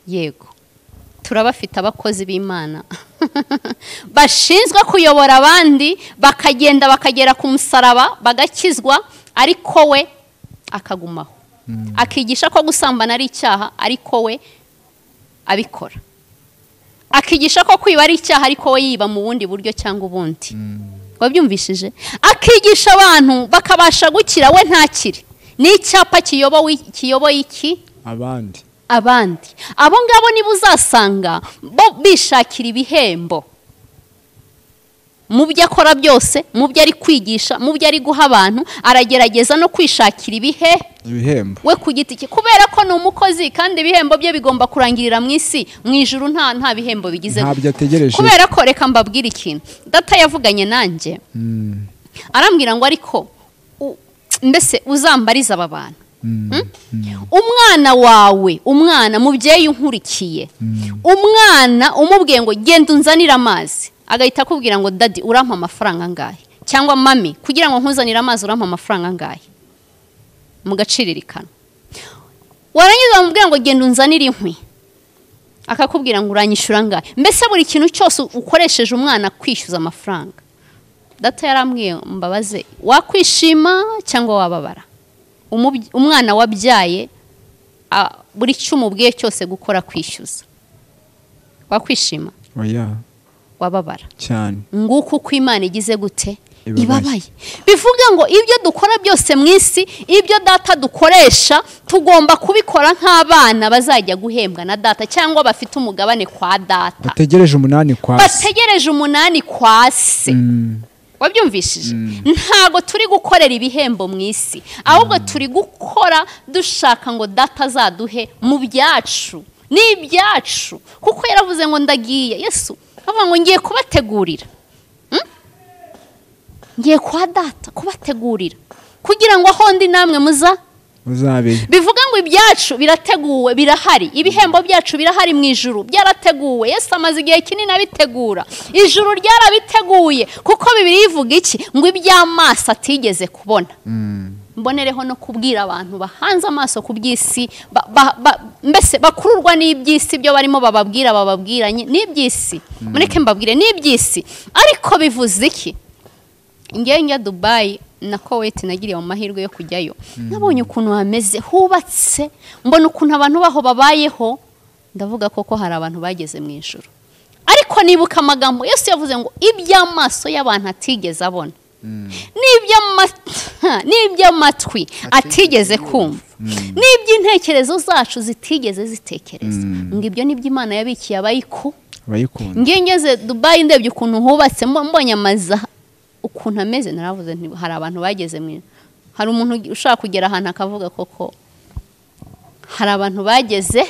Yego, turabafite abakozi b'Imana bashinzwe kuyobora abandi, bakagenda bakagera ku musaraba bagakizwa, ariko we akagumaho. Akigisha ko gusambana ari icyaha ariko we abikora. Akigisha ko kwiba ari icyaha ariko we yiba mu bundi buryo cyangwa ubundi. Wabyumvishije? Akigisha abantu bakabasha gukira, we ntakire. Ni icyapa kiyoboye iki? Abandi. Abandi. Abo ngabo nibo uzasanga bo bishakira ibihembo mu byo akora byose, mu byo ari kwigisha, mu byo ari guha abantu, aragerageza no kwishakira ibihembo we ku giti cye, kubera ko ni umukozi kandi ibihembo bye bigomba kurangirira mu isi. Mu ijuru nta bihembo bigize, ntabyo ategereje. Kubera ko reka mbabwire ikintu data yavuganye nanjye, arambwira ngo ariko mbese uzambariza aba bantu. Umwana wawe, umwana mubyeyi unkurikiye, umwana umubwiye ngo genda unzanire amazi, agahita akubwira ngo daddy urampa amafaranga angahe, cyangwa mami kugira ngo nkuzanire amazi urampa amafaranga angahe, mugaciririkana. Warangiza bamubwira ngo genda unzanire inkwi, akakubwira ngo uranyishyura angahe. Mbese buri kintu cyose ukoresheje umwana kwishyuza amafaranga. Data yarambwiye mbabaze, wakwishima cyangwa wababara? Umwana wabyaye buri cyo umubwiye cyose gukora kwishyuza, wakwishima? Oya. Wababara cyane. Nguko uko Imana igize gute? Ibabaye. Bivuga ngo ibyo dukora byose mu isi, ibyo data dukoresha, tugomba kubikora nk'abana bazajya guhembwa na data, cyangwa bafite umugabane kwa data. Bategereje umunani kwa se. Bategereje umunani kwa se. Wabyumvishije? Ntago turi gukorera ibihembo mu isi, ahubwo turi gukora dushaka ngo data azaduhe mu byacu. Ni ibyacu. Kuko yaravuze ngo ndagiye. Yesu avuga ngo ngiye kubategurira. Ngiye kwa data kubategurira kugira ngo aho ndi namwe muza muzabe. Bivuga ngo ibyacu birateguwe, birahari. Ibihembo byacu birahari mu ijuru, byarateguwe. Yesu amaze igihe kinini abitegura. Ijuru ryarabiteguye, kuko Bibiliya ivuga iki? Ngo iby'amaso atigeze kubona. Mbonereho no kubwira abantu bahanze amaso ku by'isi, mbese bakururwa n'iby'isi, byo barimo bababwira bababwiranye n'iby'isi. Mureke mbabwire n'iby'isi. Ariko bivuze iki? Ngiye njya Dubai na Kuwait, nagiriye amahirwe yo kujyayo. Nabonye ukuntu hameze, hubatse, mbona ukuntu abantu baho babayeho, ndavuga koko hari abantu bageze mu ijuru. Ariko nibuka amagambo Yesu yavuze ngo iby'amaso y'abantu atigeze abona, n'iby'amatwi atigeze kumva, n'iby'intekerezo zacu zitigeze zitekereza, ngo ibyo nibyo Imana yabikiye abayikunda. Ngiye ngeze Dubai ndebye ukuntu hubatse, mbonye amazu ukuntu ameze, naravuze nti hari abantu bageze mu. Hari umuntu ushaka kugera ahantu akavuga koko hari abantu bageze.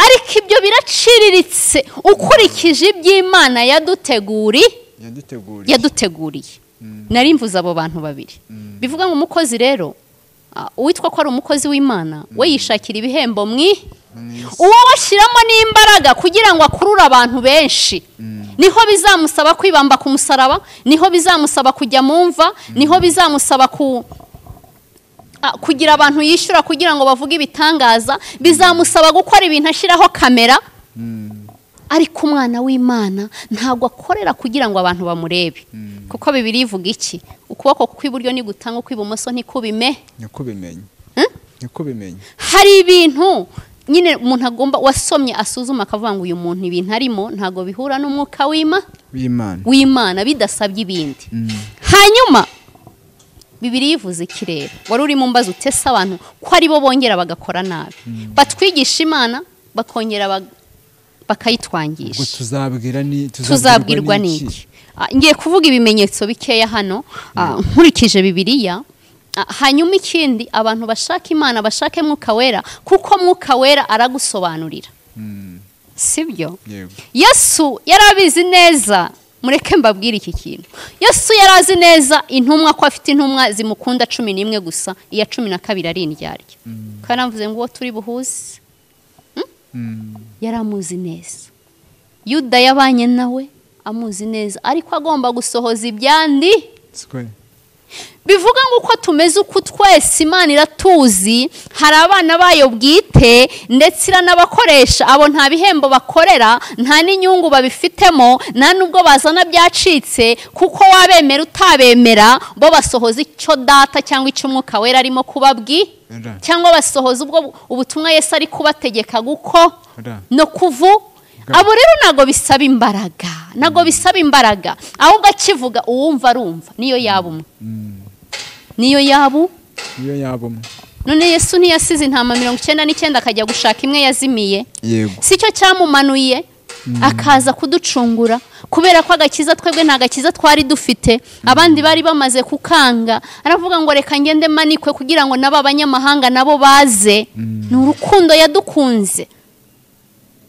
Ariko ibyo biraciriritse ukurikije iby'Imana yaduteguriye. Nari mvuze abo bantu babiri. Bivuga ngo umukozi rero, uwitwa ko ari umukozi w'Imana, we yishakira ibihembo Uwo washyiramo n'imbaraga kugira ngo akurure abantu benshi. Niho bizamusaba kwibamba ku musaraba, niho bizamusaba kujya mu mva, niho bizamusaba kugira abantu yishyura kugira ngo bavuge ibitangaza, bizamusaba gukora ibintu ashyiraho kamera. Ariko umwana w'Imana ntabwo akorera kugira ngo abantu bamurebe. Kuko Bibiliya ivuga iki? Ukuboko kw'iburyo ni gutanga, ukw'ibumoso ntikubime. Nikubimenye. Nikubimenye. Hari ibintu nyine umuntu agomba wasomye asuzuma akavuga ngo uyu muntu ibintu arimo ntago bihura n'umwuka w'Imana bidasabye ibindi. Hanyuma Bibiliya ivuze iki rero? Wari uri mu mbazo utese abantu ko ari bo bongera bagakora nabi. Batwigisha Imana bakongera bakayitwangisha. Tuzabwirwa n'iki? Ngiye kuvuga ibimenyetso bikeya hano nkurikije Bibiliya. Hanyuma ikindi, abantu bashaka Imana bashake Mwuka Wera, kuko Mwuka Wera aragusobanurira. Sibyo? Yesu yarabizi neza. Mureke mbabwire iki kintu. Yesu yarazi neza intumwa ko afite intumwa zimukunda 11 gusa, iya 12 ari indyarya. Kandi mvuze ngo uwo turi buhuze yaramuzi neza. Yuda yabanye nawe amuzi neza, ariko agomba gusohoza ibyandi. Bivuga ngo uko tumeze uko twese Imana iratuzi, hari abana bayo bwite ndetse iranabakoresha. Abo nta bihembo bakorera, nta n'inyungu babifitemo, nta nubwo bazana byacitse, kuko wabemera utabemera bo basohoza icyo data cyangwa icyo Umwuka Wera arimo kubabwi, cyangwa basohoza ubwo ubutumwa Yesu ari kubategeka guko no kuvu. Abo rero nago bisaba imbaraga, nago bisaba imbaraga, ahubwo akivuga uwumva arumva, niyo yaba umwe. Niyo yaba umwe. None Yesu ntiyasize intama 99 akajya gushaka imwe yazimiye? Yego. Sicyo cyamumanuye akaza kuducungura, kubera ko agakiza twebwe nta gakiza twari dufite, abandi bari bamaze kukanga. Aravuga ngo reka ngende manikwe kugira ngo nabo abanyamahanga nabo baze. Ni urukundo yadukunze.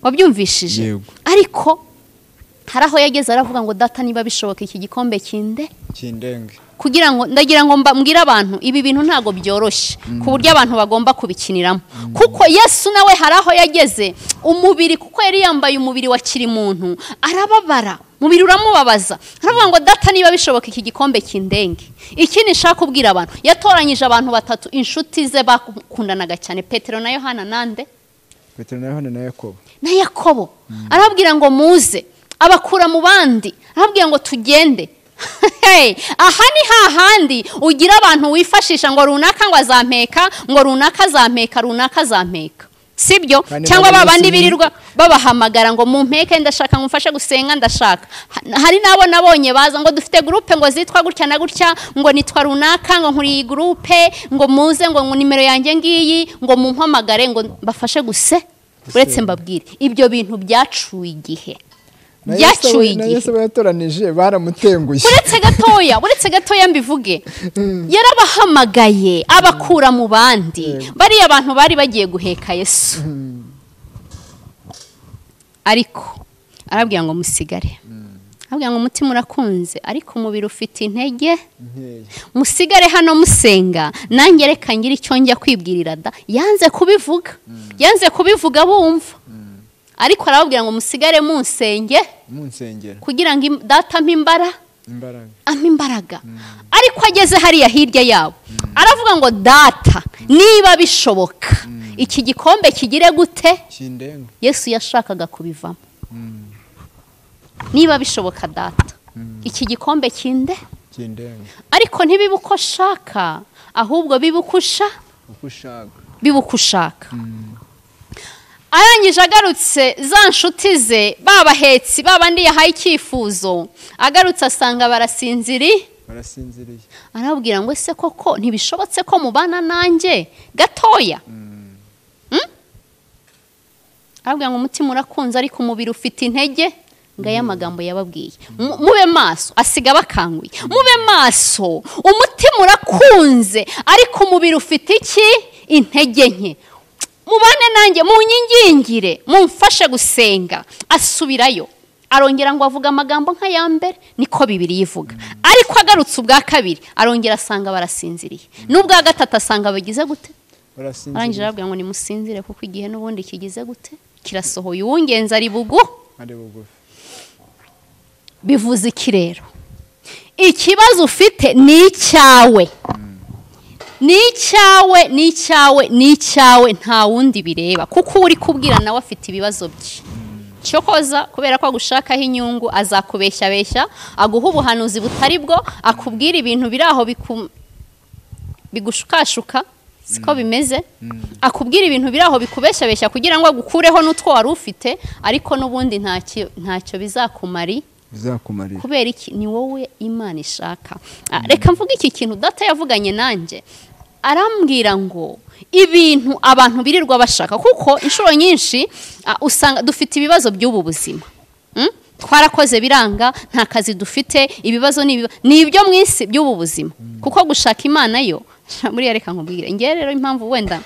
Wabyumvishije? Ariko hari aho yageze aravuga ngo data niba bishoboka iki gikombe kinde kindenge, kugira ngo ndagira ngo mbwire abantu ibi bintu ntago byoroshye ku buryo abantu bagomba kubikiniramo. Kuko Yesu nawe hari aho yageze umubiri, kuko yari yambaye umubiri wa kiri muntu, arababara, umubiri uramubabaza. Aravuga ngo data niba bishoboka iki gikombe kindenge. Ikindi nshaka kubwira abantu, yatoranyije abantu batatu inshuti ze bakundanaga cyane, Petero na Yohana nande? Petero na Yohana na Yakobo. Na Yakobo. Arababwira ngo muze, abakura mu bandi, arababwira ngo tugende. Hey, aha ni hahandi ugira abantu wifashisha ngo runaka ngo azampeka, ngo runaka azampeka, runaka azampeka. Sibyo? Cyangwa babandi birirwa babahamagara ngo mumpeke ndashaka ngumfashe gusenga ndashaka. Hari nabo nabonye baza ngo dufite groupe ngo zitwa gutya na gutya, ngo nitwa runaka, ngo nkuri iyi groupe, ngo muze, ngo nimero yanjye ngiyi, ngo mumpamagare ngo bafashe guse. Uretse mbabwire ibyo bintu byacuye igihe. Byacuye igihe. Yesu yatoranije baramutenguye. Uretse gatoya mbivuge. Yarabahamagaye abakura mu bandi. Bariya abantu bari bagiye guheka Yesu. Ariko arabwira ngo musigare. Arabwira ngo umutima urakunze ariko umubiri ufite intege. Musigare hano musenga, nanjye reka ngira icyo njya kwibwirira da. Yanze kubivuga. Yanze kubivuga bumva. Ariko arababwira ngo musigare munsenge, munsengera kugira ngo data ampa imbaraga. Ariko ageze hariya hirya yabo aravuga ngo data niba bishoboka iki gikombe kigire gute? Kindenga. Yesu yashakaga kubivamo. Niba bishoboka data iki gikombe kinde kindenga, ariko ntibibe uko shaka, ahubwo bibe uko ushaka. Arangije agarutse za nshuti ze babahetsi babandi yahaye icyifuzo, agarutse asanga barasinziriye. Arababwira ngo ese koko ntibishobotse ko mubana nanjye gatoya? Arababwira ngo umutima urakunze ariko umubiri ufite intege. Ngaya amagambo yababwiye. Mube maso, asiga bakanguye. Mube maso, umutima urakunze ariko umubiri ufite iki? Intege nke. Mubane nanjye munyingingire, mumfashe gusenga. Asubirayo arongera ngo avuga amagambo nka ya mbere, niko Bibiliya ivuga. Ariko agarutse ubwa kabiri arongera asanga barasinziriye, n'ubwa gatatu asanga bagize gute? Arangije arabwira ngo nimusinzire kuko igihe n'ubundi kigize gute kirasohoye, uwungenza ari bugu ari bugufi. Bivuze iki rero? Ikibazo ufite ni icyawe, ni icyawe, ni icyawe, ni icyawe, nta wundi bireba, kuko uri kubwira nawe afite ibibazo bye. Cyokoza kubera ko agushakaho inyungu azakubeshya beshya, aguha ubuhanuzi butari bwo, akubwira ibintu biri aho bigushukashuka, siko bimeze, akubwira ibintu biri aho bikubeshya beshya kugira ngo agukureho n'utwo wari ufite, ariko n'ubundi ntacyo bizakumarira. Kubera iki? Ni wowe Imana ishaka. Reka mvuge iki kintu data yavuganye nanjye, arambwira ngo ibintu abantu birirwa bashaka, kuko inshuro nyinshi usanga dufite ibibazo by'ubu buzima. Twarakoze biranga, nta kazi dufite, ibibazo ni ibyo mu isi by'ubu buzima. Kuko gushaka Imana yo muri reka nkubwire, ngiye rero impamvu wenda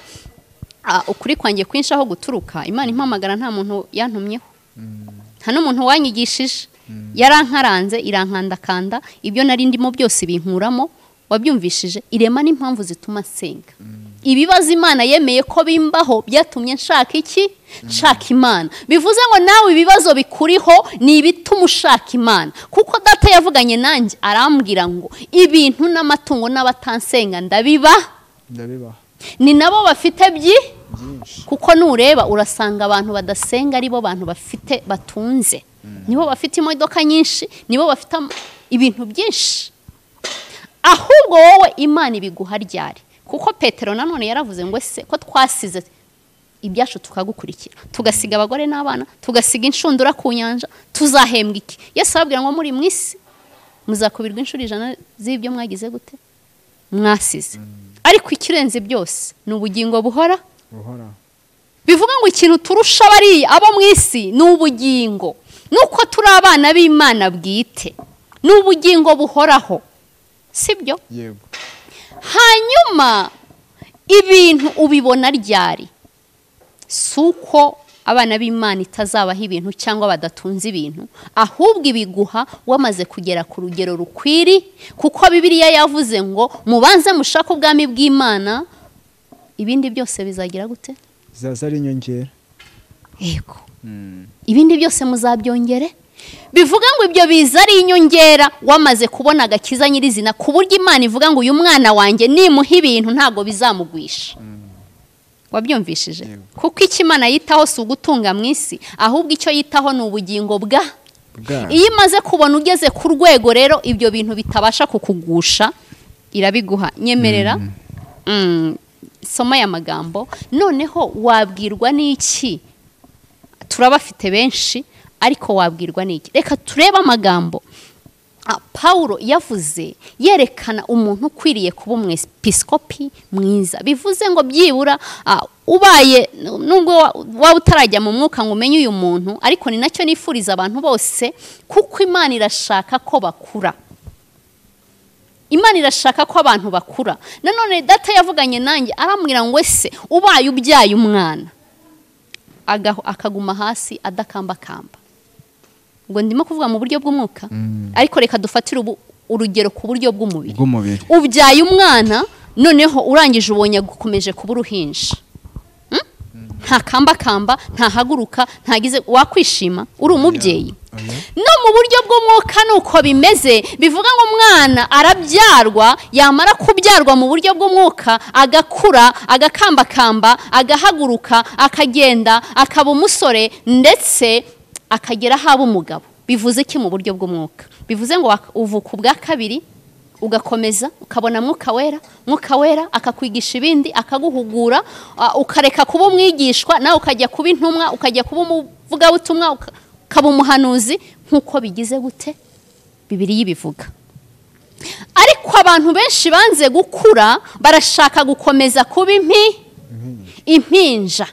ukuri kwanjye kwinshi aho guturuka, Imana impamagara nta muntu yantumyeho, nta n'umuntu wanyigishije, yarankaranze irankandakanda, ibyo nari ndimo byose binkuramo. Wabyumvishije? Irema n'impamvu zituma nsenga. Ibibazo Imana yemeye ko bimbaho byatumye nshaka iki? Nshaka Imana. Bivuze ngo nawe ibibazo bikuriho ni ibituma ushaka Imana. Kuko data yavuganye nanjye arambwira ngo ibintu n'amatungo n'abatansenga ndabiba. Ni nabo bafite byinshi. Kuko nureba urasanga abantu badasenga ari bo bantu bafite batunze. Nibo bafite imodoka nyinshi, nibo bafite ibintu byinshi. Ahubwo wowe Imana ibiguha ryari? Kuko Petero nanone yaravuze ngo ese ko twasize ibyacu tukagukurikira, tugasiga abagore n'abana, tugasiga inshundura ku nyanja, tuzahembwa iki? Yesu ababwira ngo muri mwisi muzakubirwa inshuro 100 z'ibyo mwagize gute mwasize. Ariko ikirenze byose ni ubugingo buhora. Bivuga ngo ikintu turusha bari abo mwisi ni ubugingo. Nuko turi abana b'Imana bwite, ni ubugingo buhoraho, sibyo? Yego. Hanyuma ibintu ubibona ryari? Suko abana b'Imana itazabaho ibintu cyangwa badatunze ibintu, ahubwo ibiguha wamaze kugera ku rugero rukwiri, kuko Bibiliya yavuze ngo mubanze mushake ubwami bw'Imana, ibindi byose bizagira gute? Bizaza ari inyongera. Yego. Ibindi byose muzabyongere. Bivuga ngo ibyo biza ari inyongera wamaze kubona agakiza nyirizina, ku buryo Imana ivuga ngo uyu mwana wanjye nimuha ibintu ntago bizamugwisha. Wabyumvishije? Kuko icyo Imana yitaho si ugutunga mu isi, ahubwo icyo yitaho ni ubugingo bwa. Iyo imaze kubona ugeze ku rwego rero ibyo bintu bitabasha kukugusha, irabiguha. Nyemerera soma aya magambo. Noneho wabwirwa n'iki? Turabafite benshi, ariko wabwirwa n'iki? Reka turebe amagambo Paulo yavuze yerekana umuntu ukwiriye kuba umwepiskopi mwiza. Bivuze ngo byibura ubaye nubwo waba utarajya mu mwuka ngo umenye uyu muntu, ariko ni nacyo nifuriza abantu bose, kuko Imana irashaka ko bakura. Imana irashaka ko abantu bakura. Nanone data yavuganye nanjye arambwira ngo ese ubaye ubyaye umwana akaguma hasi adakambakamba. Ngo ndimo kuvuga mu buryo bw'umwuka, ariko reka dufatire urugero ku buryo bw'umubiri. Ubyaye umwana noneho urangije ubonye gukomeje kuba uruhinja, nta kambakamba, ntahaguruka, ntagize, wakwishima uri umubyeyi? No mu buryo bw'umwuka nuko bimeze. Bivuga ngo umwana arabyarwa, yamara kubyarwa mu buryo bw'umwuka agakura, agakambakamba, agahaguruka, akagenda, akaba umusore, ndetse akagera haba umugabo. Bivuze iki mu buryo bw'umwuka? Bivuze ngo uvuka ubwa kabiri ugakomeza ukabona mwuka wera, mwuka wera akakwigisha ibindi, akaguhugura, ukareka kuba umwigishwa nawe ukajya kuba intumwa, ukajya kuba umuvugabutumwa, ukaba umuhanuzi, nkuko bigize gute Bibiliya ibivuga. Ariko abantu benshi banze gukura, barashaka gukomeza kuba impinja.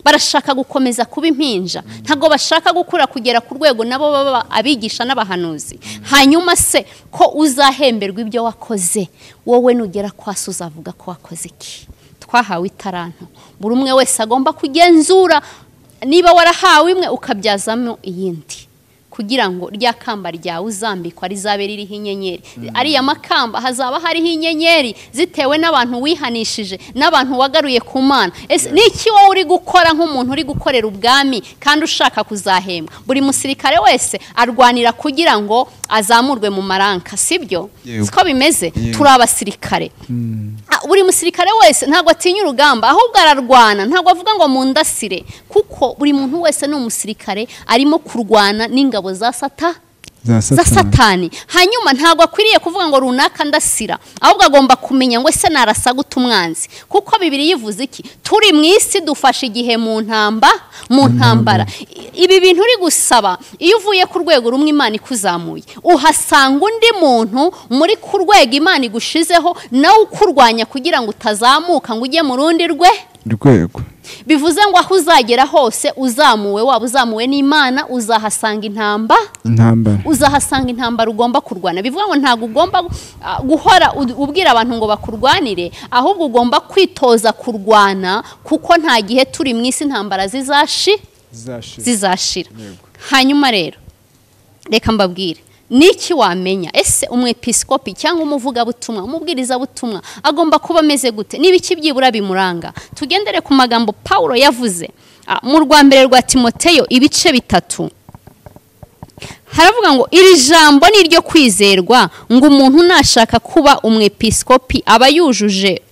Barashaka gukomeza kuba impinja, ntago bashaka gukura kugera ku rwego nabo baba abigisha n'abahanuzi. Hanyuma se ko uzahemberwa ibyo wakoze, wowe nugera kwa so uzavuga ko wakoze iki? Twahawe itaranto, buri umwe wese agomba kugenzura niba warahawe imwe ukabyazamo iyindi. Kugira ngo rya kamba ryawe uzambikwa rizabe ririho inyenyeri. Ariya makamba hazaba hariho inyenyeri zitewe n'abantu wihanishije n'abantu wagaruye ku Mana. Ese niki wowe uri gukora nk'umuntu uri gukorera ubwami kandi ushaka kuzahembwa? Buri musirikare wese arwanira kugira ngo azamurwe mu maranka, sibyo? Siko bimeze? Turi abasirikare. Buri musirikare wese ntabwo atinya urugamba, ahubwo ararwana, ntabwo avuga ngo mundasire, kuko buri muntu wese ni umusirikare arimo kurwana n'ingabo za Satani. Hanyuma ntabwo akwiriye kuvuga ngo runaka ndasira, ahubwo agomba kumenya ngo ese narasa gute umwanzi, kuko Bibiliya yivuze iki? Turi mu isi dufashe igihe mu ntambara. Ibi bintu uri gusaba, iyo uvuye ku rwego rumwe Imana ikuzamuye, uhasanga undi muntu muri ku rwego Imana igushizeho nawe ukurwanya kugira ngo utazamuka ngo ujye mu rundi rwego. Bivuze ngo aho uzagera hose uzamuwe, waba uzamuwe n'Imana, uzahasanga intambara. Uzahasanga intambara ugomba kurwana. Bivuga ngo ntabwo ugomba guhora ubwira abantu ngo bakurwanire, ahubwo ugomba kwitoza kurwana, kuko nta gihe turi mu isi intambara zizashira. Hanyuma rero reka mbabwire niki wamenya? Ese umwepiskopi cyangwa umuvugabutumwa, umubwirizabutumwa agomba kuba ameze gute? Nibiki byibura bimuranga? Tugendere ku magambo Paulo yavuze mu rwa mbere rwa Timoteyo ibice 3. Haravuga ngo iri jambo ni iryo kwizerwa, ngo umuntu nashaka kuba umwepiskopi aba yujuje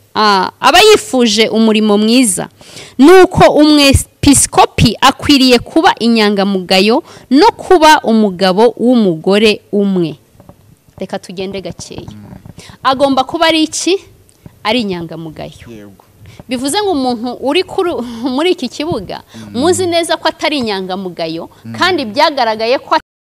aba yifuje umurimo mwiza. Nuko umwepiskopi akwiriye kuba inyangamugayo no kuba umugabo w'umugore umwe. Reka tugende gakeya. Agomba kuba ari iki? Ari inyangamugayo. Bivuze ngo umuntu uri muri iki kibuga muzi neza ko atari inyangamugayo, kandi byagaragaye ko